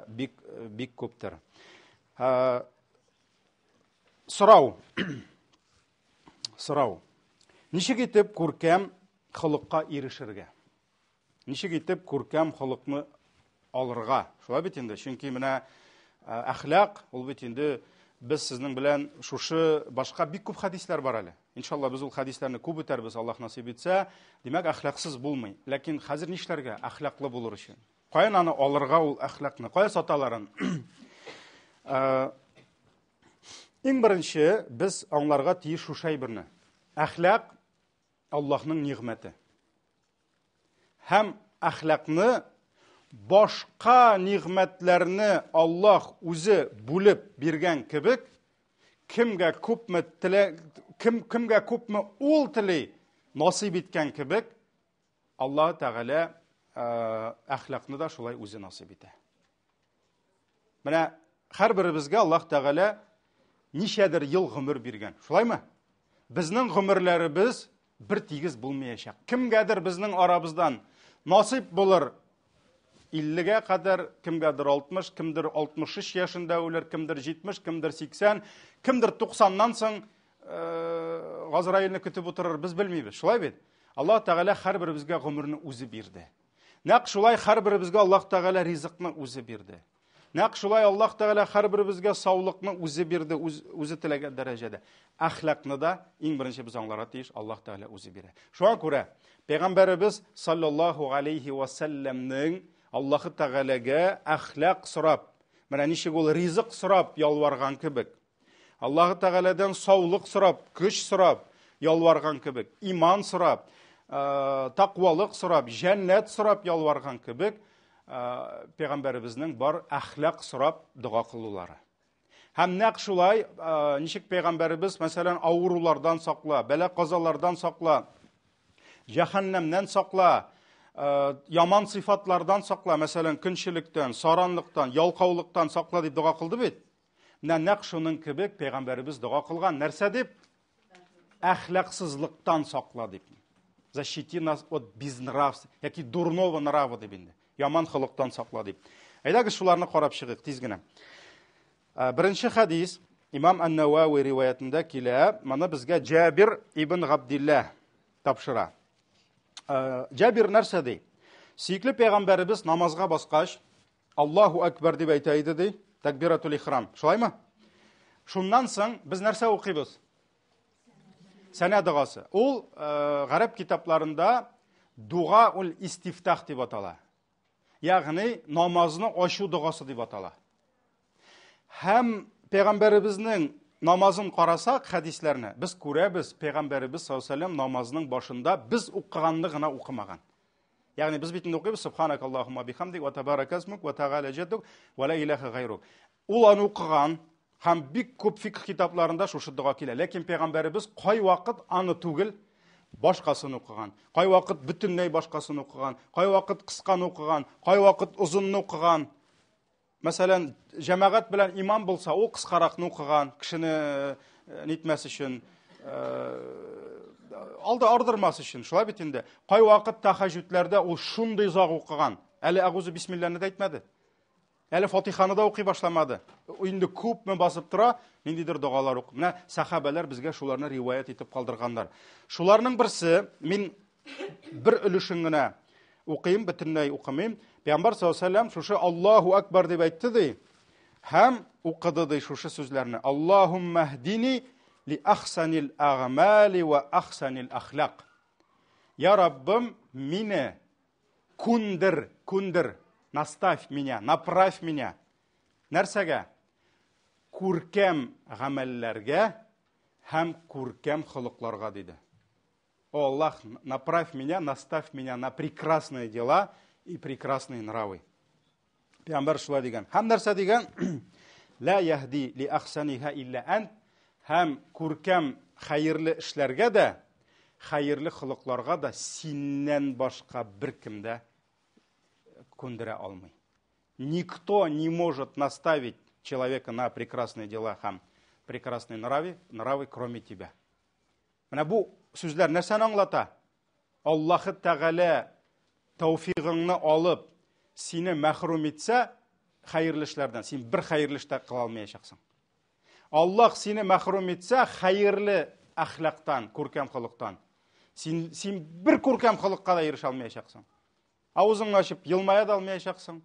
бик бик күптер. Сорау. Сорау. Ничек итеп күркәм холыкка ирешергә? Ничек итеп күркәм холыкны алырга? Шулай бит инде, чөнки менә әхлак ул бит инде без сезнең белән шушы башка бик күп хәдисләр бар әле. Иншалла, без ул хәдисләрне күп үтәрбез, Аллаһ насыйп итсә. Димәк, әхлаксыз булмый. Ләкин хәзер нишләргә әхлаклы булыр өчен? Каян аны алырга ул әхлакны? Кая саталар аны? Иң беренче без аңларга тиеш шушы әйберне. Әхлак Аллаһның нигъмәте. Һәм әхлакны башка нигъмәтләрне Аллаһ үзе бүлеп биргән кебек, кемгә күпме телә, кем кемгә күпме ул тели насыйп иткән кебек, Аллаһ Тәгалә әхлакны да шулай үзе насыйп итә. Менә һәрберебезгә Аллаһ Тәгалә ничәдер ел гомер биргән. Шулаймы? Безнең гомерләребез бер тигез булмаячак. Кемгәдер безнең арабыздан насыйп булыр 50-гә кадәр, кемгәдер 60, кемдер 63 яшендә үлер, кемдер 70, кемдер 80, кемдер 90-нан соң Газраилне көтеп утырыр, без белмибез. Шулай бит? Аллаһ Тәгалә һәрберебезгә гомерне үзе бирде. Нәкъ шулай һәрберебезгә Аллаһ Тәгалә ризыкны үзе бирде. Нәкъ шулай Аллаһ Тәгалә һәрберебезгә саулыкны үзе бирде, үз, үзе теләгән дәрәҗәдә. Әхлакны да иң беренче без аңларга тиеш, Аллаһ Тәгалә үзе бирә. Шуңа күрә Пәйгамбәребез саллаллаһу алейхи ва сәлләмнең Аллаһ Тәгаләгә әхлак сорап, менә ничек ул ризык сорап ялварган кебек, Аллаһы Тәгаләдән саулык сорап, көч сорап ялварган кебек, иман сорап, э, тақвалык сорап, җәннәт сорап ялварган кебек, э, пәйгамбәребезнең бар әхлак сорап дога кылулары. Һәм нәкъ шулай, э, ничек пәйгамбәребез, мәсәлән, авырулардан сакла, бәла-казалардан сакла, җәһәннәмнән сакла, яман сыйфатлардан сакла, мәсәлән, көнчелектән, саранлыктан, ялкаулыктан сакла дип дога кылды бит. Менә нәкъ шуның кебек пәйгамбәребез дога кылган. Нәрсә дип? Әхлаксызлыктан сакла дип. Защити нас от безнравства, яки дурного нрава дип инде. Яман холыктан сакла дип. Әйдәгез шуларны карап чыгыйк тиз генә. Э, беренче хадис Имам Ан-Навави риваятендә килә. Моны безгә Җабир ибн Габдилла тапшыра. Э, Җабир нәрсә ди? Сөекле пәйгамбәребез намазга баскач, Аллаһу әкбәр дип әйтә иде ди. Тәкбиратул ихрам. Шулаймы? Шуннан соң без нәрсә укыйбыз? Сәнә догасы. Ул э, гарәп китапларында дуга ул истифтах дип атала. Ягъни намазны ачу догасы дип атала. Һәм пәйгамбәребезнең намазын карасак, хәдисләрне, без күрәбез, пәйгамбәребез саллаллаһу алейһи вәсәлләм намазның башында без укыганны гына укымаган. Ягъни без бит инде укыйбыз Субханак Аллаһумма бихамдик ва табарак исмук ва тааля җәддук ва ла илаһа гайрук. Ул аны укыган һәм бик күп фикх китапларында шушы дога килә. Ләкин пәйгамбәребез кайвакыт аны түгел, башкасын укыган. Кайвакыт бөтенләй башкасын укыган, кайвакыт кысканы укыган, кайвакыт озынны укыган. Мәсәлән, җәмәгать белән имам булса, ул кыскаракны укыган, кешене э, нитмәс өчен, э, алды ардырмас өчен, шулай бит инде. Кайвакыт тәһәҗҗүдләрдә ул шундый озак укыган. Әле әгузу бисмилләне дә әйтмәде. Әле Фатиханы да укый башламады. Инде күпме басып тора, ниндидер догалар укып. Менә сәхабәләр безгә шуларны риваять итеп калдырганнар. Шуларның берсе, мин бер өлешен генә укыйм, бөтенләй укымыйм. Пәйгамбәр саллаллаһу алейһи шушы Аллаһу акбар дип әйтте ди һәм укыды ди шушы сүзләрне. Аллаһумма һдини ли ахсанил агмали ва ахсанил ахлак. Я Раббым, мине күндер, күндер, наставь меня, направь меня. Нәрсәгә? Күркәм гамәлләргә һәм күркәм холыкларга диде. О Аллах, направь меня, наставь меня на прекрасные дела и прекрасные нравы. Пәйгамбәр шулай дигән. Һәм нәрсә дигән? Ла яһди ли ахсаниха илля ант. Һәм күркәм хәерле эшләргә дә, хәерле холыкларга да синнән башка беркем дә күндерә алмый. Никто не может наставить человека на прекрасные дела һәм прекрасные нравы, нравы, кроме тебя. Менә бу сүзләр нәрсәне аңлата? Аллаһы Тәгалә тәүфигыңны алып, сине мәхрүм итсә, хәерле эшләрдән, син бер хәерле эш тә кыла алмаячаксың. Аллаһ сине мәхрүм итсә, хәерле әхлактан, күркәм холыктан, син, син бер күркәм холыкка да ирешә алмаячаксың. Авызыңны ачып елмая да алмаячаксың.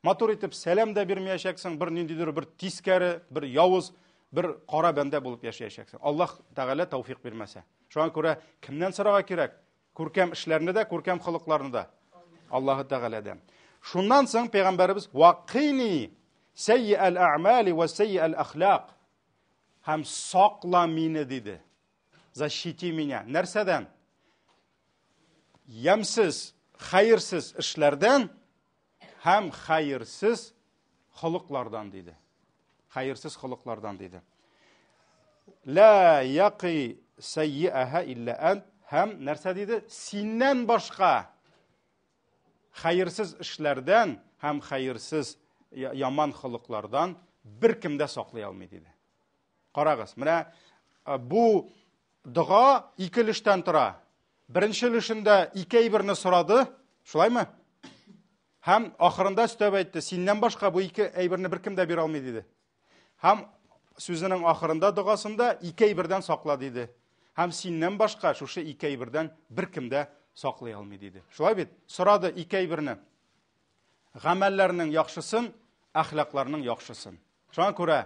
Матур итеп сәлам дә бирмәячәксең, бер ниндидер бер тискәре, бер явыз Бер кара бәндә булып яшәячәксең. Аллаһ Тәгалә тәүфик бирмәсә. Шуңа күрә кемнән сорарга кирәк? Күркәм эшләрне дә, күркәм холыкларны да. Аллаһ Тәгаләдән. Шуннан соң пәйгамбәребез вакыйни сәййәл әгъмали ва сәййәл әхлак һәм сакла мине диде. Защити меня. Нәрсәдән? Ямсыз, хәерсез эшләрдән һәм хәерсез холыклардан диде. Хәерсез холыклардан диде. Ла яқи сайyi'аха илля ант һәм нәрсә диде? Синнән башка хәерсез эшләрдән һәм хәерсез яман холыклардан беркем дә саклый алмый диде. Карагыз, менә бу дога ике өлештән тора. Беренче өлешендә ике әйберне сорады, шулаймы? Һәм ахырында өстәп әйтте, синнән башка бу ике әйберне беркем дә бирә алмый диде. Һәм сүзенең ахырында догасында ике әйбердән сакла диде. Һәм синнән башка шушы ике әйбердән беркем дә саклый алмый диде. Шулай бит? Сорады ике әйберне. Гамәлләрнең яхшысын, әхлакларның яхшысын. Шуңа күрә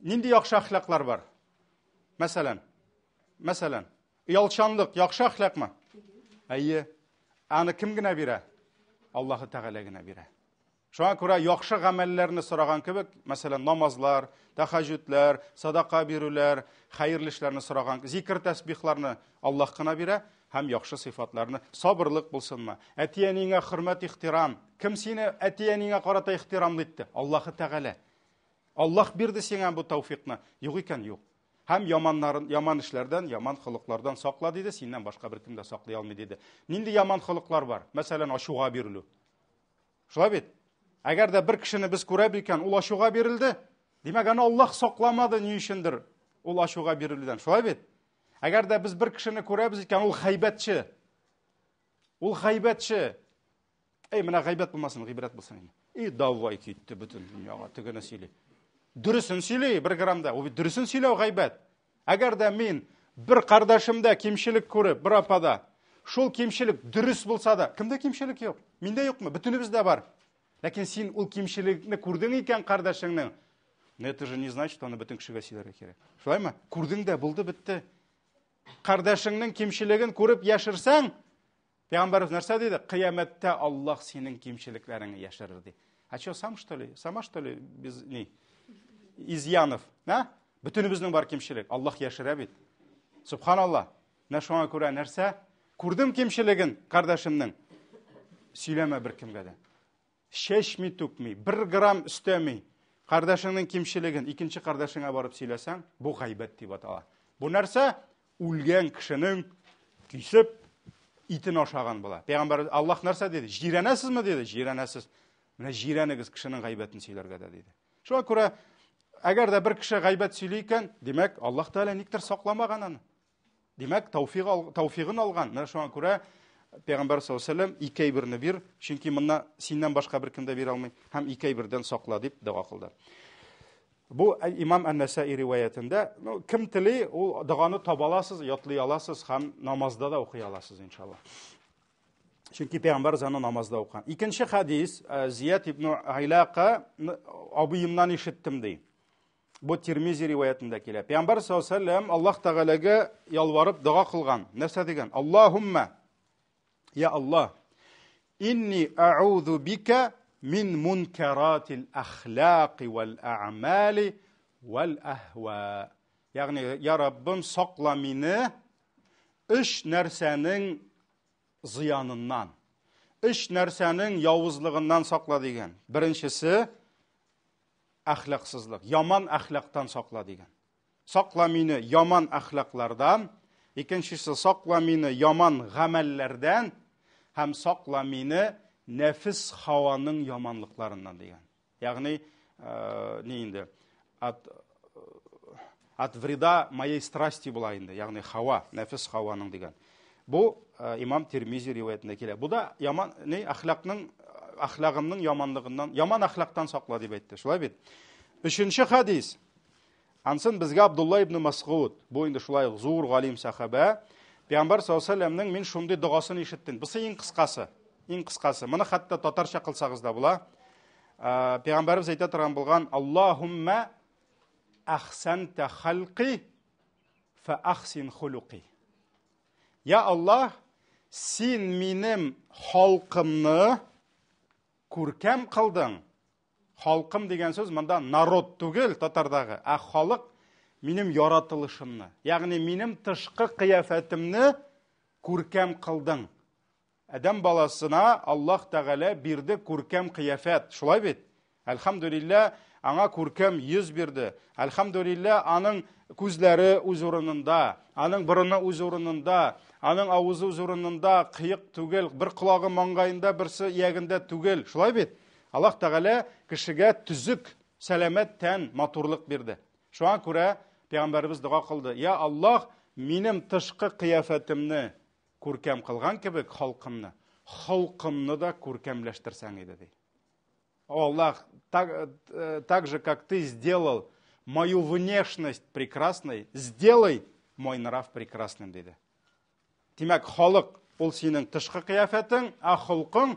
нинди яхшы әхлаклар бар? Мәсәлән, мәсәлән, оялчанлык яхшы әхлакмы? Әйе. Аны кем генә бирә? Аллаһы Тәгалә генә бирә. Шуңа күрә яхшы гамәлләрне сораган кебек, мәсәлән, намазлар, тәхәҗҗүдләр, садака бирүләр, хәерле эшләрне сораган, зикр тәсбихларны Аллаһ кына бирә һәм яхшы сыйфатларны, сабырлык булсынмы, әти-әниеңә хөрмәт, ихтирам. Кем сине әти-әниеңә карата ихтирамлы итте? Аллаһы Тәгалә. Аллаһ бирде сиңа бу тәүфикны. Юк икән, юк. Һәм яманнарын, яман эшләрдән, яман холыклардан сакла диде, синнән башка беркем дә саклый алмый диде. Нинди яман холыклар бар? Мәсәлән, ачуга бирелү. Шулай бит? Әгәр дә бер кешене без күрәбез икән, ул ачуга бирелде, димәк, аны Аллаһ сакламады ни өчендер ул ачуга бирелүдән. Шулай бит? Әгәр дә без бер кешене күрәбез икән, ул гайбәтче. Ул гайбәтче. Әй, менә гайбәт булмасын, гыйбрәт булсын инде. И давай китте бөтен дөньяга, тегене сөйли. Дөресен сөйли бер грамм да. Ул бит дөресен сөйләү гайбәт. Әгәр дә мин бер кардәшемдә кимчелек күреп, бер апада, шул кимчелек дөрес булса да, кемдә кимчелек юк? Миндә юкмы? Бөтенебездә бар. Ләкин син ул кимчелекне күрдең икән кардәшеңнең, но это же не значит, что аны бөтен кешегә сөйләргә кирәк. Шулаймы? Күрдең дә, булды, бетте. Кардәшеңнең кимчелеген күреп яшерсәң, Пәйгамбәребез нәрсә диде? Кыямәттә Аллаһ синең кимчелекләреңне яшерер ди. А что, сам что ли? Сама что ли без ни? Изъянов, да? Бөтенебезнең бар кимчелек. Аллаһ яшерә бит. Субханалла. Менә шуңа күрә нәрсә? Күрдем кимчелеген кардәшемнең. Сөйләмә беркемгә дә. Чәчми түкми, бер грамм өстәми. Кардәшеңнең кимчелеген икенче кардәшеңә барып сөйләсәң, бу гайбәт дип атала. Бу нәрсә? Үлгән кешенең кисеп итен ашаган була. Пәйгамбәр Аллаһ нәрсә диде? Җирәнәсезме диде? Җирәнәсез. Менә җирәнегез кешенең гайбәтен сөйләргә дә диде. Шуңа күрә әгәр дә бер кеше гайбәт сөйли икән, димәк, Аллаһ Тәгалә никтер сакламаган аны. Димәк, тәүфик тәүфигын алган. Менә шуңа күрә Пәйгамбәр саллаллаһу алейһи вәсәлләм ике әйберне бир, чөнки монда синнән башка беркем дә бирә алмый һәм ике әйбердән сакла дип дога кылды. Бу имам Ән-Нәсәи риваятендә, ну, кем тели, ул доганы таба аласыз, ятлый аласыз һәм намазда да укый аласыз, иншалла. Чөнки пәйгамбәр аны намазда укыган. Икенче хадис, Зият ибн Гайлака абыемнан ишеттем ди. Бу Тирмизи риваятендә килә. Пәйгамбәр саллаллаһу алейһи вәсәлләм Аллаһ Тәгаләгә ялварып дога кылган. Нәрсә дигән? Аллаһумма Я Аллаһ, инни а'узу бика мин мункаратил ахлaqи вал а'мали вал ахва. Ягъни, я Раббым, сакла мине өч нәрсәнең зыяныннан. Өч нәрсәнең явызлыгыннан сакла дигән. Беренчесе әхлаксызлык, яман әхлактан сакла дигән. Сакла мине яман әхлаклардан, икенчесе сакла мине яман гамәлләрдән һәм сакла мине нәфес хаваның яманлыкларыннан дигән. Ягъни, э, ни инде, от, от вреда моей страсти була инде, ягъни хава, нәфес хаваның дигән. Бу э, имам Тирмизи риваятендә килә. Бу да яман, ни, әхлакның, әхлагымның яманлыгыннан, яман әхлактан сакла дип әйтте. Шулай бит? Өченче хадис. Ансын безгә Абдулла ибн Масгуд, бу инде шулай ук зур галим сахаба, Пәйгамбәр саллаллаһу алейһи вәсәлләмнең мин шундый догасын ишеттем. Бусы иң кыскасы. Иң кыскасы. Моны хәтта татарча кылсагыз да була. Пәйгамбәребез әйтә торган булган, Аллаһумма әхсәнтә халқи, фә әхсин хулуқи. Я Аллаһ, син минем халкымны күркәм кылдың. Халкым дигән сүз монда народ түгел татардагы, ә халык минем яратылышымны, ягъни минем тышкы кыяфәтемне күркәм кылдың. Адәм баласына Аллаһ Тәгалә бирде күркәм кыяфәт. Шулай бит? Әлхәмдүлиллә, аңа күркәм йөз бирде. Әлхәмдүлиллә, аның күзләре үз урынында, аның борыны үз урынында, аның авызы үз урынында, кыек түгел, бер колагы маңгаенда, берсе иягендә түгел. Шулай бит? Аллаһ Тәгалә кешегә төзек, сәламәт тән, матурлык бирде. Шуңа күрә пәйгамбәребез дога кылды. Я Аллаһ, минем тышкы кыяфәтемне күркәм кылган кебек халкымны, холкымны да күркәмләштерсәң иде, ди. О, Аллах, так, так же, как ты сделал мою внешность прекрасной, сделай мой нрав прекрасным, диде. Димәк, халык ул синең тышкы кыяфәтең, ә холкың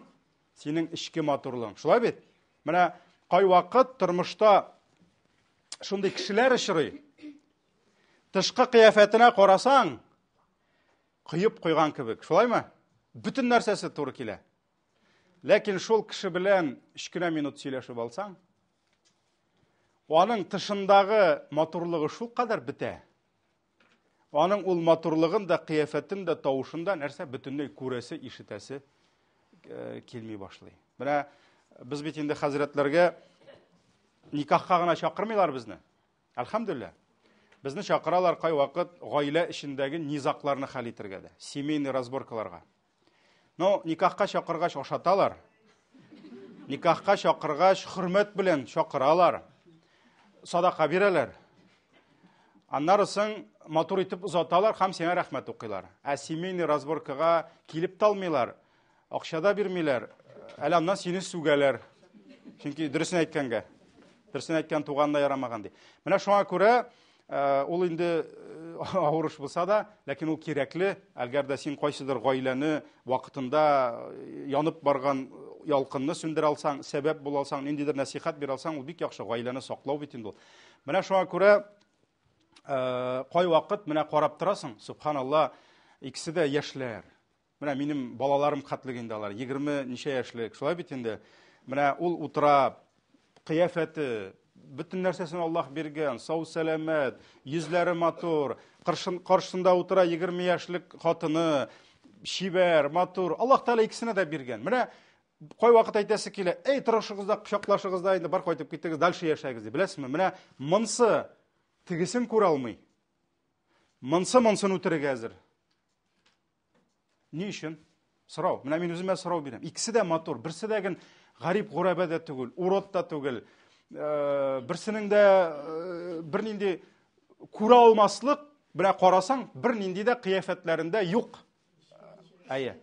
синең эчке матурлыгың. Шулай бит? Менә кайвакыт тормышта шундый кешеләр очрый. Тышкы кыяфәтенә карасаң, коеп куйган кебек. Шулаймы? Бөтен нәрсәсе туры килә. Ләкин шул кеше белән өч кенә минут сөйләшеп алсаң, аның тышындагы матурлыгы шул кадәр бетә. Аның ул матурлыгын да, кыяфәтен дә, тавышын да нәрсә бөтенләй күрәсе, ишетәсе э, килми башлый. Менә без бит инде хәзрәтләргә никахка гына чакырмыйлар безне. Әлхәмдүлилләһ. Безне чакыралар кайвакыт гаилә эчендәге низакларны хәл итергә дә, семейный разборкаларга. Но никахка чакыргач ашаталар. Никахка чакыргач хөрмәт белән чакыралар. Садака бирәләр. Аннары соң матур итеп озаталар һәм сиңа рәхмәт укыйлар. Ә семейный разборкага килеп тә алмыйлар. Акча да бирмиләр. Әле аннан сине сүгәләр. Чөнки дөресен әйткәнгә. Дөресен әйткән туган да ярамаган ди. Менә шуңа күрә э, ул инде э, авыр эш булса да, ләкин ул кирәкле. Әгәр дә син кайсыдыр гаиләне вакытында э, янып барган ялкынны сүндерә алсаң, сәбәп була алсаң, ниндидер нәсихәт бирә алсаң, ул бик яхшы гаиләне саклау бит инде ул. Менә шуңа күрә кайвакыт менә карап торасың, субханалла, икесе дә яшьләр. Менә минем балаларым хәтлек инде алар, 20 ничә яшьлек, шулай бит инде. Менә ул утыра, кыяфәте, бөтен нәрсәсен Аллаһ биргән, сау сәламәт, йөзләре матур, каршысында утыра 20 яшьлек хатыны, чибәр, матур. Аллаһ Тәгалә икесенә дә биргән. Менә кайвакыт әйтәсе килә, эй, торышыгыз да, кочаклашыгыз да, инде бар кайтып китегез, дальше яшәгез ди. Беләсезме, менә монсы тегесен күрә алмый. Монсы монсын үтерергә әзер. Ни өчен? Сорау. Менә мин үземә сорау бирәм. Икесе дә матур, берсе дә ген гарип гурәбә дә түгел, урод та түгел. Э, берсенең дә э, бернинди күрә алмаслык, менә карасаң, бернинди дә кыяфәтләрендә юк. Әйе.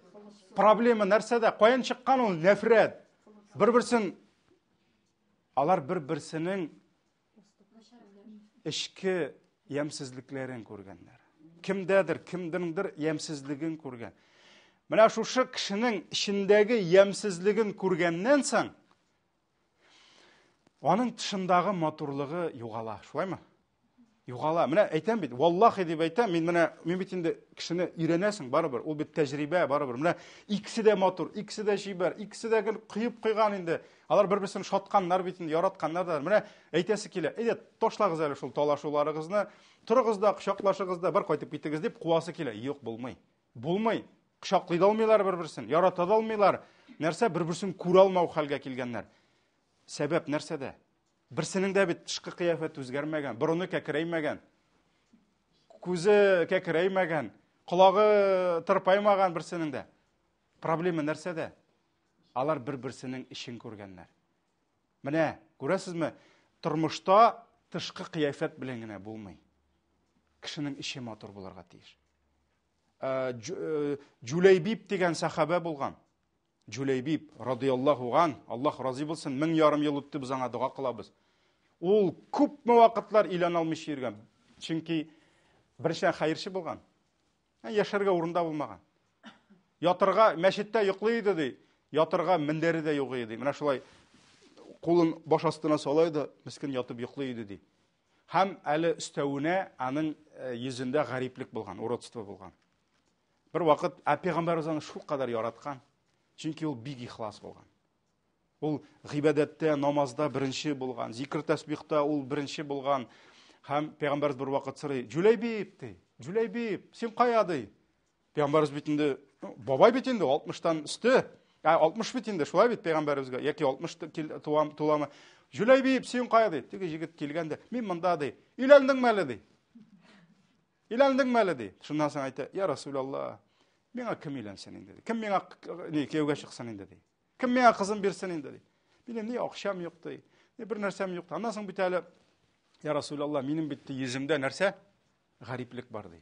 Проблема нәрсәдә? Каян чыккан ул нәфрәт? Бер-берсен алар бер-берсенең эчке ямьсезлекләрен күргәннәр. Кемдәдер, кемдеңдер ямьсезлеген күргән. Менә шушы кешенең эчендәге ямьсезлеген күргәннән соң, аның тышындагы матурлыгы югала, шулаймы? Югала. Менә әйтәм бит, валлахи дип әйтәм, мин менә мин бит инде кешене өйрәнәсең барыбер, ул бит тәҗрибә барыбер. Менә икесе дә матур, икесе дә чибәр, икесе дә гел коеп куйган инде. Алар бер-берсен шатканнар бит инде, яратканнар да. Менә әйтәсе килә, әйдә, ташлагыз әле шул талашуларыгызны, торыгыз да, кочаклашыгыз да, бер кайтып китегез дип куасы килә. Юк, булмый. Булмый. Кочаклый да алмыйлар бер-берсен, ярата да алмыйлар. Нәрсә бер-берсен күрә алмау хәлгә килгәннәр. Сәбәп нәрсәдә? Берсенең дә бит тышкы кыяфәте үзгәрмәгән, борыны кәкрәймәгән, күзе кәкрәймәгән, колагы тырпаймаган берсенең дә. Проблема нәрсәдә? Алар бер-берсенең эчен күргәннәр. Менә, күрәсезме, тормышта тышкы кыяфәт белән генә булмый. Кешенең эче матур булырга тиеш. Э, э, Җүләйбиб дигән сахабә булган. Җүләйбиб, радияллаһу ган, Аллаһ разый булсын, 1500 ел үтте, без аңа дога кылабыз. Ул күпме вакытлар өйләнә алмыйча йөргән. Чөнки беренчедән хәерче булган. Яшәргә урында булмаган. Ятырга мәчеттә йоклый иде ди. Ятырга мендәре дә юк иде ди. Менә шулай кулын баш астына сала иде, мескен ятып йоклый иде ди. Һәм әле өстәвенә аның йөзендә гариплек булган, уродство булган. Бер вакыт, ә пәйгамбәребез аны шулкадәр яраткан, чөнки ул бик ихлас булган. Ул гыйбадәттә, намазда беренче булган, зикр тәсбихта ул беренче булган. Һәм пәйгамбәребез бер вакыт сорый: "Җүләйбиб, ди. Җүләйбиб, син кая ди?" Пәйгамбәребез бит инде бабай бит инде 60-тан өсте. Ә 60 бит инде, шулай бит пәйгамбәребезгә яки 60 туам туламы? Җүләйбиб, син кая ди? Теге җегет килгән дә, мин монда ди. Өйләндеңме әле ди? Өйләндеңме әле ди. Шуннан соң әйтә, я Расулалла, миңа кем өйләнсен инде ди. Кем миңа ни кияүгә чыксын инде ди. Кем миңа кызын бирсен инде ди. Минем ни акчам юк ди. Ни бер нәрсәм юк. Аннан соң бит әле, я Расулалла, минем бит йөземдә нәрсә? Гариплек бар ди.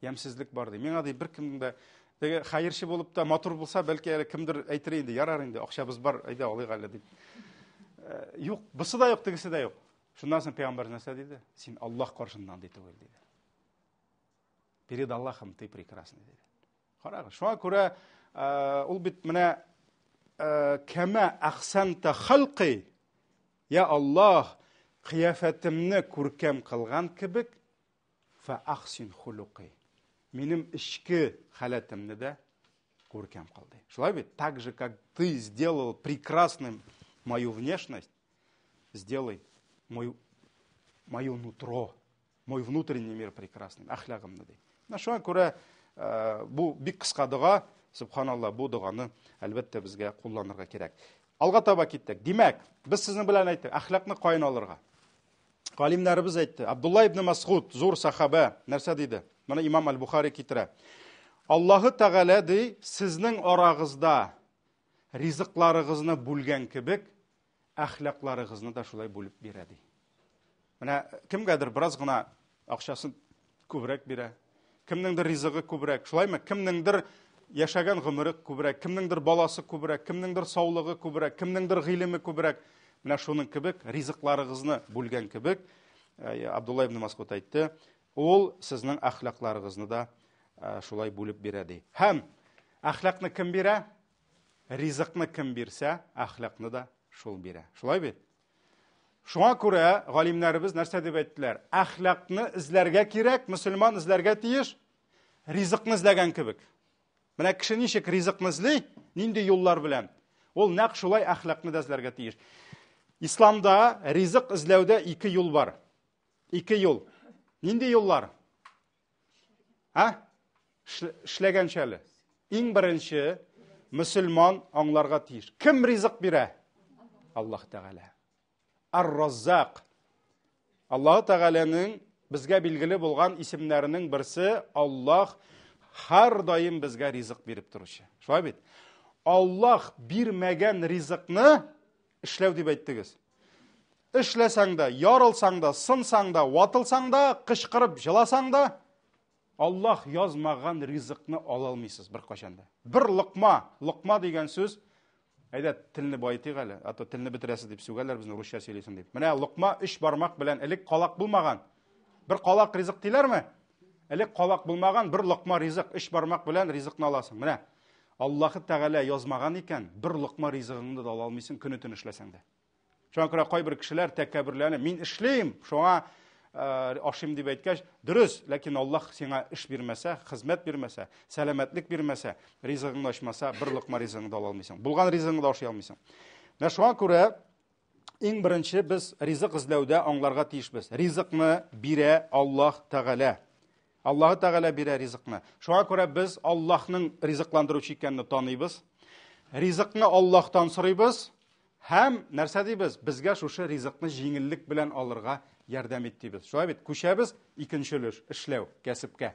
Ямьсезлек бар ди. Миңа ди беркемнең дә теге хәерче булып та матур булса, бәлки әле кемдер әйтер инде, ярар инде, акчабыз бар, әйдә алыйк әле дип. Э, юк, бусы да юк, тегесе дә юк. Шуннан соң пәйгамбәр нәрсә диде? Син Аллаһ каршында андый түгел диде. Перед Аллахом ты прекрасный диде. Карагыз, шуңа күрә э, ул бит менә э, кәмә ахсанта халқи, я Аллаһ, кыяфәтемне күркәм кылган кебек, фә ахсин хулукый. Минем эчке халәтемне дә күркәм кыл ди. Шулай бит? Так же, как ты сделал прекрасным мою внешность, сделай мой, мое нутро, мой внутренний мир прекрасным, әхлагымны ди. Менә шуңа күрә э, бу бик кыска дога, субханалла, бу доганы әлбәттә безгә кулланырга кирәк. Алга таба киттек. Димәк, без сезнең белән әйттек, әхлакны каян алырга? Галимнәребез әйтте. Абдулла ибн Масгуд, зур сахаба, нәрсә диде? Моны имам Аль-Бухари китерә. Аллаһы Тәгалә ди, сезнең арагызда ризыкларыгызны бүлгән кебек, әхлакларыгызны да шулай бүлеп бирә ди. Менә кемгәдер бераз гына акчасын күбрәк бирә, кемнеңдер ризыгы күбрәк, шулаймы? Кемнеңдер яшәгән гомере күбрәк, кемнеңдер баласы күбрәк, кемнеңдер саулыгы күбрәк, кемнеңдер гыйлеме күбрәк. Менә шуның кебек ризыкларыгызны бүлгән кебек, э, Абдулла ибн Масгуд әйтте, ул сезнең әхлакларыгызны да э, шулай бүлеп бирә ди. Һәм әхлакны кем бирә? Ризыкны кем бирсә, әхлакны да шул бирә. Шулай бит? Шуңа күрә галимнәребез нәрсә дип әйттеләр? Әхлакны эзләргә кирәк, мөселман эзләргә тиеш, ризыкны эзләгән кебек. Менә кеше ничек ризыкны эзли, нинди юллар белән? Ул нәкъ шулай әхлакны да эзләргә тиеш. Исламда ризык эзләүдә ике юл бар. Ике юл. Нинди юллар? А? Эшләгәнчә әле. Иң беренче мөселман аңларга тиеш. Кем ризык бирә? Аллаһ Тәгалә. Ар-Раззак. Аллаһ Тәгаләнең безгә билгеле булган исемнәренең берсе Аллаһ һәрдаим безгә ризык биреп торучы. Шулай бит? Аллаһ бирмәгән ризыкны эшләү дип әйттегез. Эшләсәң дә, ярылсаң да, сынсаң да, ватылсаң да, кычкырып җыласаң да, Аллаһ язмаган ризыкны ала алмыйсыз беркайчан да. Бер локма, локма дигән сүз, әйдә телне баетыйк әле, а то телне бетерәсез дип сүгәләр безне русча сөйлисең дип. Менә локма өч бармак белән элек калак булмаган. Бер калак ризык диләрме? Элек калак булмаган, бер локма ризык, өч бармак белән ризыкны аласың. Менә Аллаһы Тәгалә язмаган икән, бер локма ризыгыңны да ала алмыйсың, көне-төн эшләсәң дә. Шуңа күрә кайбер кешеләр тәкәбберләнеп, мин эшлим, шуңа э, ашыйм дип әйткәч, дөрес, ләкин Аллаһ сиңа эш бирмәсә, хезмәт бирмәсә, сәламәтлек бирмәсә, ризыгыңны ачмаса, бер локма ризыгыңны да ала алмыйсың. Булган ризыгыңны да ашый алмыйсың. Менә шуңа күрә иң беренче без ризык эзләүдә аңларга тиешбез. Ризыкны бирә Аллаһ Тәгалә. Аллаһы Тәгалә бирә ризыкны. Шуңа күрә без Аллаһның ризыкландыручы икәнне таныйбыз. Ризыкны Аллаһтан сорыйбыз һәм нәрсә дибез? Безгә шушы ризыкны җиңеллек белән алырга ярдәм ит дибез. Шулай бит, күчәбез икенче өлеш, эшләү, кәсепкә.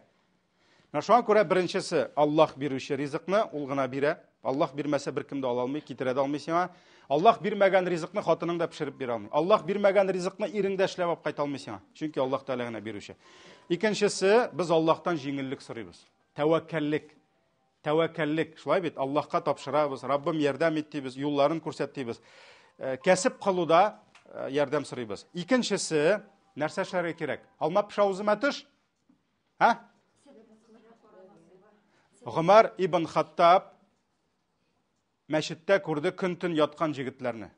Менә шуңа күрә беренчесе Аллаһ бирүче ризыкны ул гына бирә. Аллаһ бирмәсә беркем дә ала алмый, китерә дә алмый сиңа. Аллаһ бирмәгән ризыкны хатының да пешереп бирә алмый. Аллаһ бирмәгән ризыкны ирең дә эшләп алып кайта алмый сиңа. Чөнки Аллаһ Тәгалә генә бирүче. Икенчесе, без Аллаһтан җиңеллек сорыйбыз. Тәвәккәллек. Тәвәккәллек. Шулай бит, Аллаһка тапшырабыз, Раббым ярдәм ит дибез, юлларын күрсәт дибез. Э, кәсеп кылуда э, ярдәм сорыйбыз. Икенчесе, нәрсә эшләргә кирәк? Алма пешә авызыма төш. Ә? Гомәр ибн Хаттаб мәчеттә күрде көн-төн яткан җегетләрне.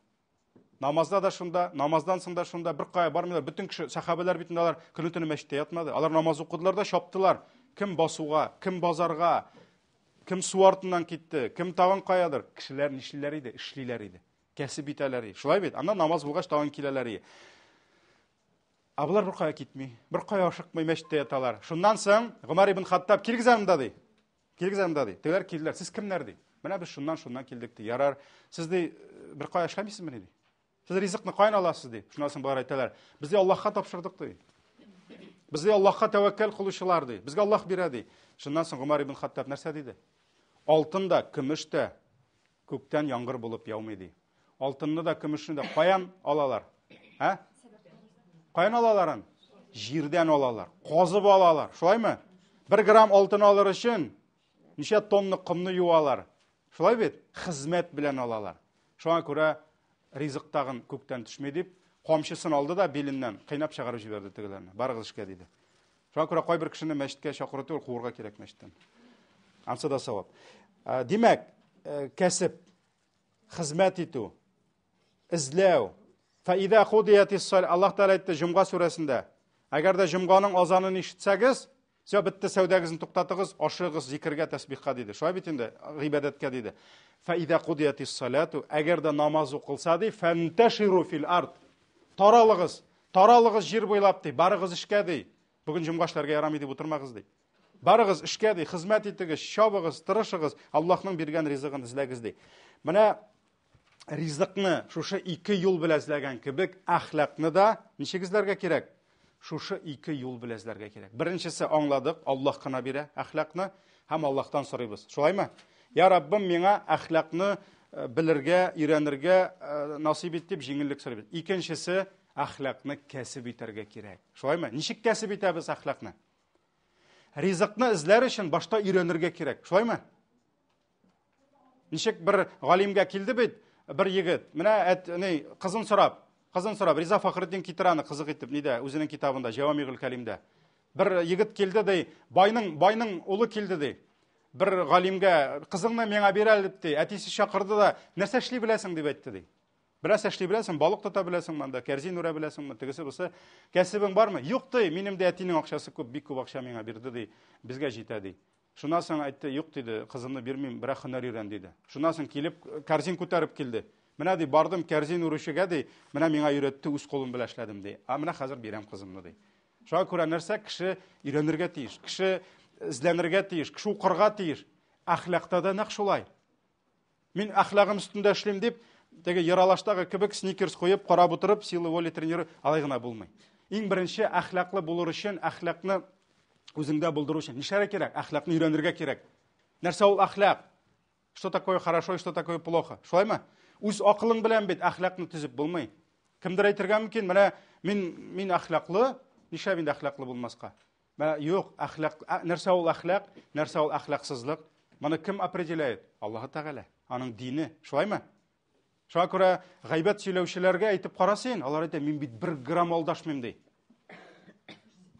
Намазда да шунда, намаздан соң да шунда, бер кая бармыйлар. Бөтен кеше, сәхабәләр бит инде алар көне-төне мәчеттә ятмады. Алар намаз укыдылар да чаптылар. Кем басуга, кем базарга, кем су артыннан китте, кем тагын каядыр. Кешеләр нишлиләр иде? Эшлиләр иде. Кәсеп итәләр иде. Шулай бит? Аннан намаз булгач тагын киләләр иде. Ә болар бер кая китми, бер кая ашыкмый, мәчеттә яталар. Шуннан соң Гомәр ибн Хаттаб килгез анда ди. Килгез анда ди. Тегеләр килделәр. Сез кемнәр ди? Менә без шуннан-шуннан килдек ди. Ярар, сез ди бер кая эшләмисезмени ди. Сез ризыкны каян аласыз ди. Шуннан соң болар әйтәләр. Без ди Аллаһка тапшырдык ди. Без ди Аллаһка тәвәккәл кылучылар ди. Безгә Аллаһ бирә ди. Шуннан соң Гомәр ибн Хаттаб нәрсә диде? Алтын да, көмеш тә күктән яңгыр булып яумый ди. Алтынны да, көмешне дә каян алалар? Ә? Каян алалар аны? Җирдән алалар, казып алалар. Шулаймы? Бер грамм алтын алыр өчен ничә тонна комны юалар. Шулай бит? Хезмәт белән алалар. Шуңа күрә ризык тагын күктән төшми дип, камчысын алды да биленнән кыйнап чыгарып җибәрде тегеләрне. Барыгыз эшкә диде. Шуңа күрә кайбер кешене мәчеткә чакыру түгел, куырга кирәк мәчеттән. Ансы да савап. Димәк, кәсеп, хезмәт итү, эзләү. Фәидә худиятис Аллаһ Тәгалә әйтте Җомга сүрәсендә. Әгәр дә җомганың азанын ишетсәгез, все бетте, сәүдәгезне туктатыгыз, ашыгыгыз зикергә, тәсбихка диде. Шулай бит инде, гыйбадәткә диде. Фәидә кудиятис салату, әгәр дә намаз укылса ди, фәнтәширу фил ард. Таралыгыз, таралыгыз җир буйлап ди, барыгыз эшкә ди. Бүген җомга эшләргә ярамый дип утырмагыз ди. Барыгыз эшкә ди, хезмәт итегез, чабыгыз, тырышыгыз, Аллаһның биргән ризыгын эзләгез ди. Менә ризыкны шушы ике юл белән эзләгән кебек, әхлакны да ничек эзләргә кирәк? Шушы ике юл белән эзләргә кирәк. Беренчесе аңладык, Аллаһ кына бирә әхлакны һәм Аллаһтан сорыйбыз. Шулаймы? Я Раббым, миңа әхлакны э, белергә, өйрәнергә э, насыйп ит дип җиңеллек сорыйбыз. Икенчесе, әхлакны кәсеп итәргә кирәк. Шулаймы? Ничек кәсеп итәбез әхлакны? Ризыкны эзләр өчен башта өйрәнергә кирәк. Шулаймы? Ничек бер галимгә килде бит, бер егет. Менә әт, ни, кызын сорап, кызын сорап, Риза Фахретдин китерә аны кызык итеп, нидә, үзенең китабында, Җавамигул Кәлимдә. Бер егет килде ди, байның, байның улы килде ди. Бер галимгә, кызыңны миңа бир әле дип ди. Әтисе чакырды да, нәрсә эшли беләсең дип әйтте ди. Бераз эшли беләсең, балык тота беләсеңме анда, кәрзин үрә беләсеңме, тегесе бусы. Кәсебең бармы? Юк ди, минем дә әтинең акчасы күп, бик күп акча миңа бирде ди. Безгә җитә ди. Шуннан соң әйтте, юк диде, кызымны бирмим, берәр һөнәр өйрән диде. Шуннан соң килеп кәрзин күтәреп килде. Менә ди, бардым кәрзин үрүчегә ди, менә миңа өйрәтте, үз кулым белән эшләдем ди. А менә хәзер бирәм кызымны ди. Шуңа күрә нәрсә кеше өйрәнергә тиеш, кеше эзләнергә тиеш, кеше укырга тиеш. Әхлакта да нәкъ шулай. Мин әхлагым өстендә эшлим дип, теге Ералаштагы кебек сникерс куеп, карап утырып, силы воли тренеры алай гына булмый. Иң беренче әхлаклы булыр өчен, әхлакны үзеңдә булдыру өчен нишләргә кирәк? Әхлакны өйрәнергә кирәк. Нәрсә ул әхлак? Что такое хорошо и что такое плохо? Шулаймы? Үз акылың белән бит әхлакны төзеп булмый. Кемдер әйтергә мөмкин, менә мин мин әхлаклы, нишләп инде әхлаклы булмаска? Менә юк, әхлак, нәрсә ул әхлак, нәрсә ул әхлаксызлык? Моны кем определяет? Аллаһы Тәгалә, аның дине, шулаймы? Шуңа күрә гайбәт сөйләүчеләргә әйтеп кара син, алар әйтә, мин бит бер грамм алдашмыйм ди.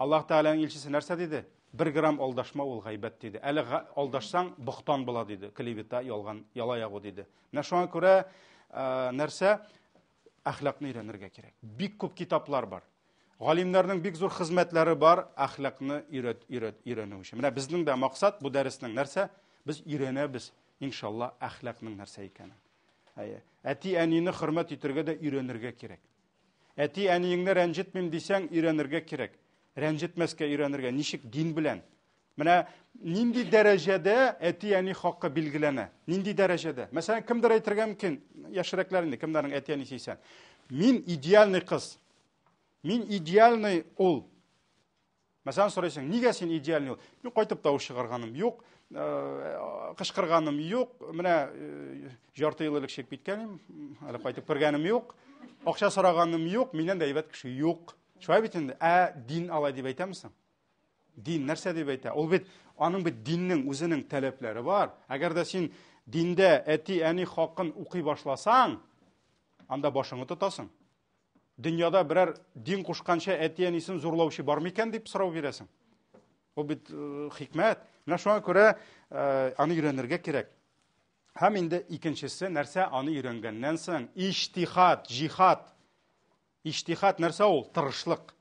Аллаһ Тәгаләнең илчесе нәрсә диде? Бер грамм алдашма ул гайбәт диде. Әле алдашсаң, бохтан була диде. Клевета, ялган, яла ягу диде. Менә шуңа күрә нәрсә әхлакны өйрәнергә кирәк. Бик күп китаплар бар. Галимнәрнең бик зур хезмәтләре бар әхлакны өйрәт, өйрәт, өйрәнү өчен. Менә безнең дә максат бу дәреснең нәрсә? Без өйрәнәбез, иншалла, әхлакның нәрсә икәнен. Әйе. Әти-әнине хөрмәт итәргә дә өйрәнергә кирәк. Әти-әниеңне рәнҗетмим дисәң, өйрәнергә кирәк. Рәнҗетмәскә өйрәнергә. Ничек дин белән? Менә нинди дәрәҗәдә әти-әни хакы билгеләнә? Нинди дәрәҗәдә? Мәсәлән, кемдер әйтергә мөмкин, яшьрәкләр инде, кемнәрнең әти-әнисе исән. Мин идеальный кыз. Мин идеальный ул. Мәсәлән, сорыйсың, нигә син идеальный ул? Мин кайтып тавыш чыгарганым юк, э, кычкырганым юк. Менә э, ярты ел элек чыгып киткән идем, әле кайтып кергәнем юк. Акча сораганым юк, миннән дә әйбәт кеше юк. Шулай бит инде. Ә дин алай дип әйтәме соң? Дин нәрсә дип әйтә? Ул бит аның бит диннең үзенең таләпләре бар. Әгәр дә син диндә әти-әни хакын укый башласаң, анда башыңны тотасың. Дөньяда берәр дин кушканча әти-әнисен зурлаучы бар микән дип сорау бирәсең. Ул бит э, хикмәт. Менә шуңа күрә э, аны өйрәнергә кирәк. Һәм инде икенчесе нәрсә, аны өйрәнгәннән соң, иҗтихад, җихад. Иҗтихад нәрсә ул? Тырышлык.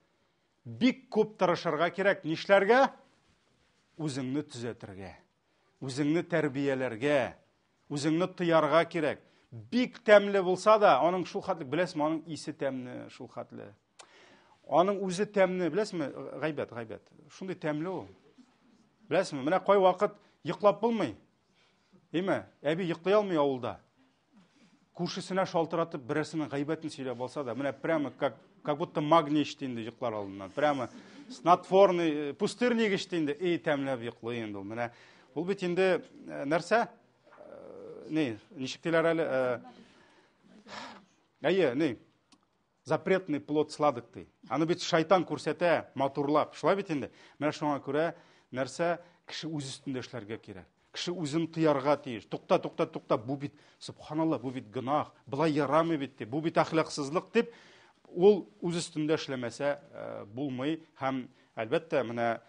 Бик күп тырышырга кирәк. Нишләргә? Үзеңне төзәтергә, үзеңне тәрбияләргә, үзеңне тыярга кирәк. Бик тәмле булса да, аның шул хәтле, беләсезме, аның исе тәмле шул хәтле. Аның үзе тәмле, беләсезме, гайбәт, гайбәт. Шундый тәмле ул. Беләсезме, менә кай вакыт йоклап булмый. Әйме, әби йоклый алмый авылда. Күршесенә шалтыратып, берәрсенең гайбәтен сөйләп алса да, менә прямо как, как будто магний эчте инде йоклар алдыннан. Прямо снотворный, пустырник эчте инде, эй, тәмләп йоклый инде ул. Менә ул бит инде нәрсә? Не, ничек диләр әле? Әйе, не, запретный плод сладок ди. Аны бит шайтан күрсәтә, матурлап. Шулай бит инде. Менә шуңа күрә нәрсә кеше үз өстендә эшләргә кирәк. Кеше үзен тыярга тиеш. Тукта, тукта, тукта, бу бит, субханалла, бу бит гөнаһ, болай ярамый бит дип, бу бит әхлаксызлык дип, ул үз өстендә эшләмәсә булмый һәм әлбәттә, менә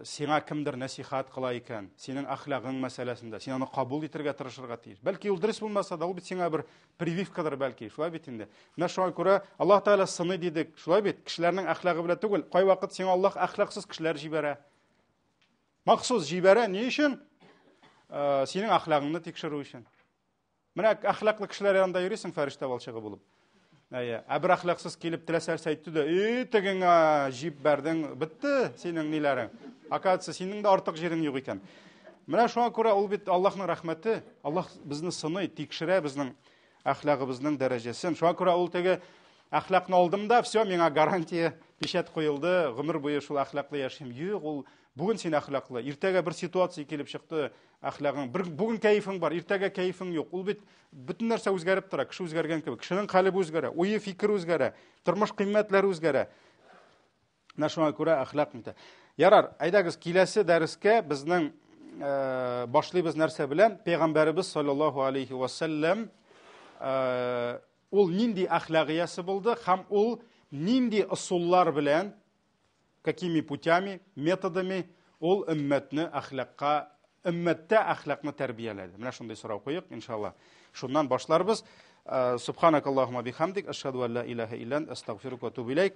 сиңа кемдер нәсихәт кыла икән, синең әхлагың мәсьәләсендә, син аны кабул итәргә тырышырга тиеш. Бәлки ул дөрес булмаса да, ул бит сиңа бер прививкадыр бәлки, шулай бит инде. Менә шуңа күрә Аллаһ Тәгалә сыный дидек, шулай бит, кешеләрнең әхлагы белән түгел, кайвакыт сиңа Аллаһ әхлаксыз кешеләр җибәрә. Махсус җибәрә, ни өчен? Синең әхлагыңны тикшерү өчен. Менә әхлаклы кешеләр янында йөрисең фәрештә балчыгы булып. Әйе, ә бер әхлаксыз килеп теләсә нәрсә әйтте дә, "И, тегеңә җип бәрдең, бетте синең ниләрең". Оказывается, синең дә артык җирең юк икән. Менә шуңа күрә ул бит Аллаһның рәхмәте. Аллаһ безне сыный, тикшерә безнең әхлагыбызның дәрәҗәсен. Шуңа күрә ул теге әхлакны алдым да, все, миңа гарантия, печать куелды, гомер буе шул әхлаклы яшим. Юк, ул бүген син әхлаклы, иртәгә бер ситуация килеп чыкты, әхлагың, бер бүген кәефең бар, иртәгә кәефең юк. Ул бит бөтен нәрсә үзгәреп тора, кеше үзгәргән кебек. Кешенең калебе үзгәрә, уе, фикере үзгәрә, тормыш кыйммәтләре үзгәрә. Менә шуңа күрә әхлак нитә. Ярар, әйдәгез киләсе дәрескә безнең башлыйбыз нәрсә белән? Пәйгамбәребез саллаллаһу алейхи ва саллям ул нинди әхлагиясе булды һәм ул нинди ысуллар белән, какими путями, методами ул өммәтне әхлакка, өммәттә әхлакны тәрбияләде. Менә шундый сорау куйык, иншалла. Шуннан башларбыз. Субханакаллахума бихамдик, ашһаду ан ла илаһа илля ант, астагфирука ва атубу илейк.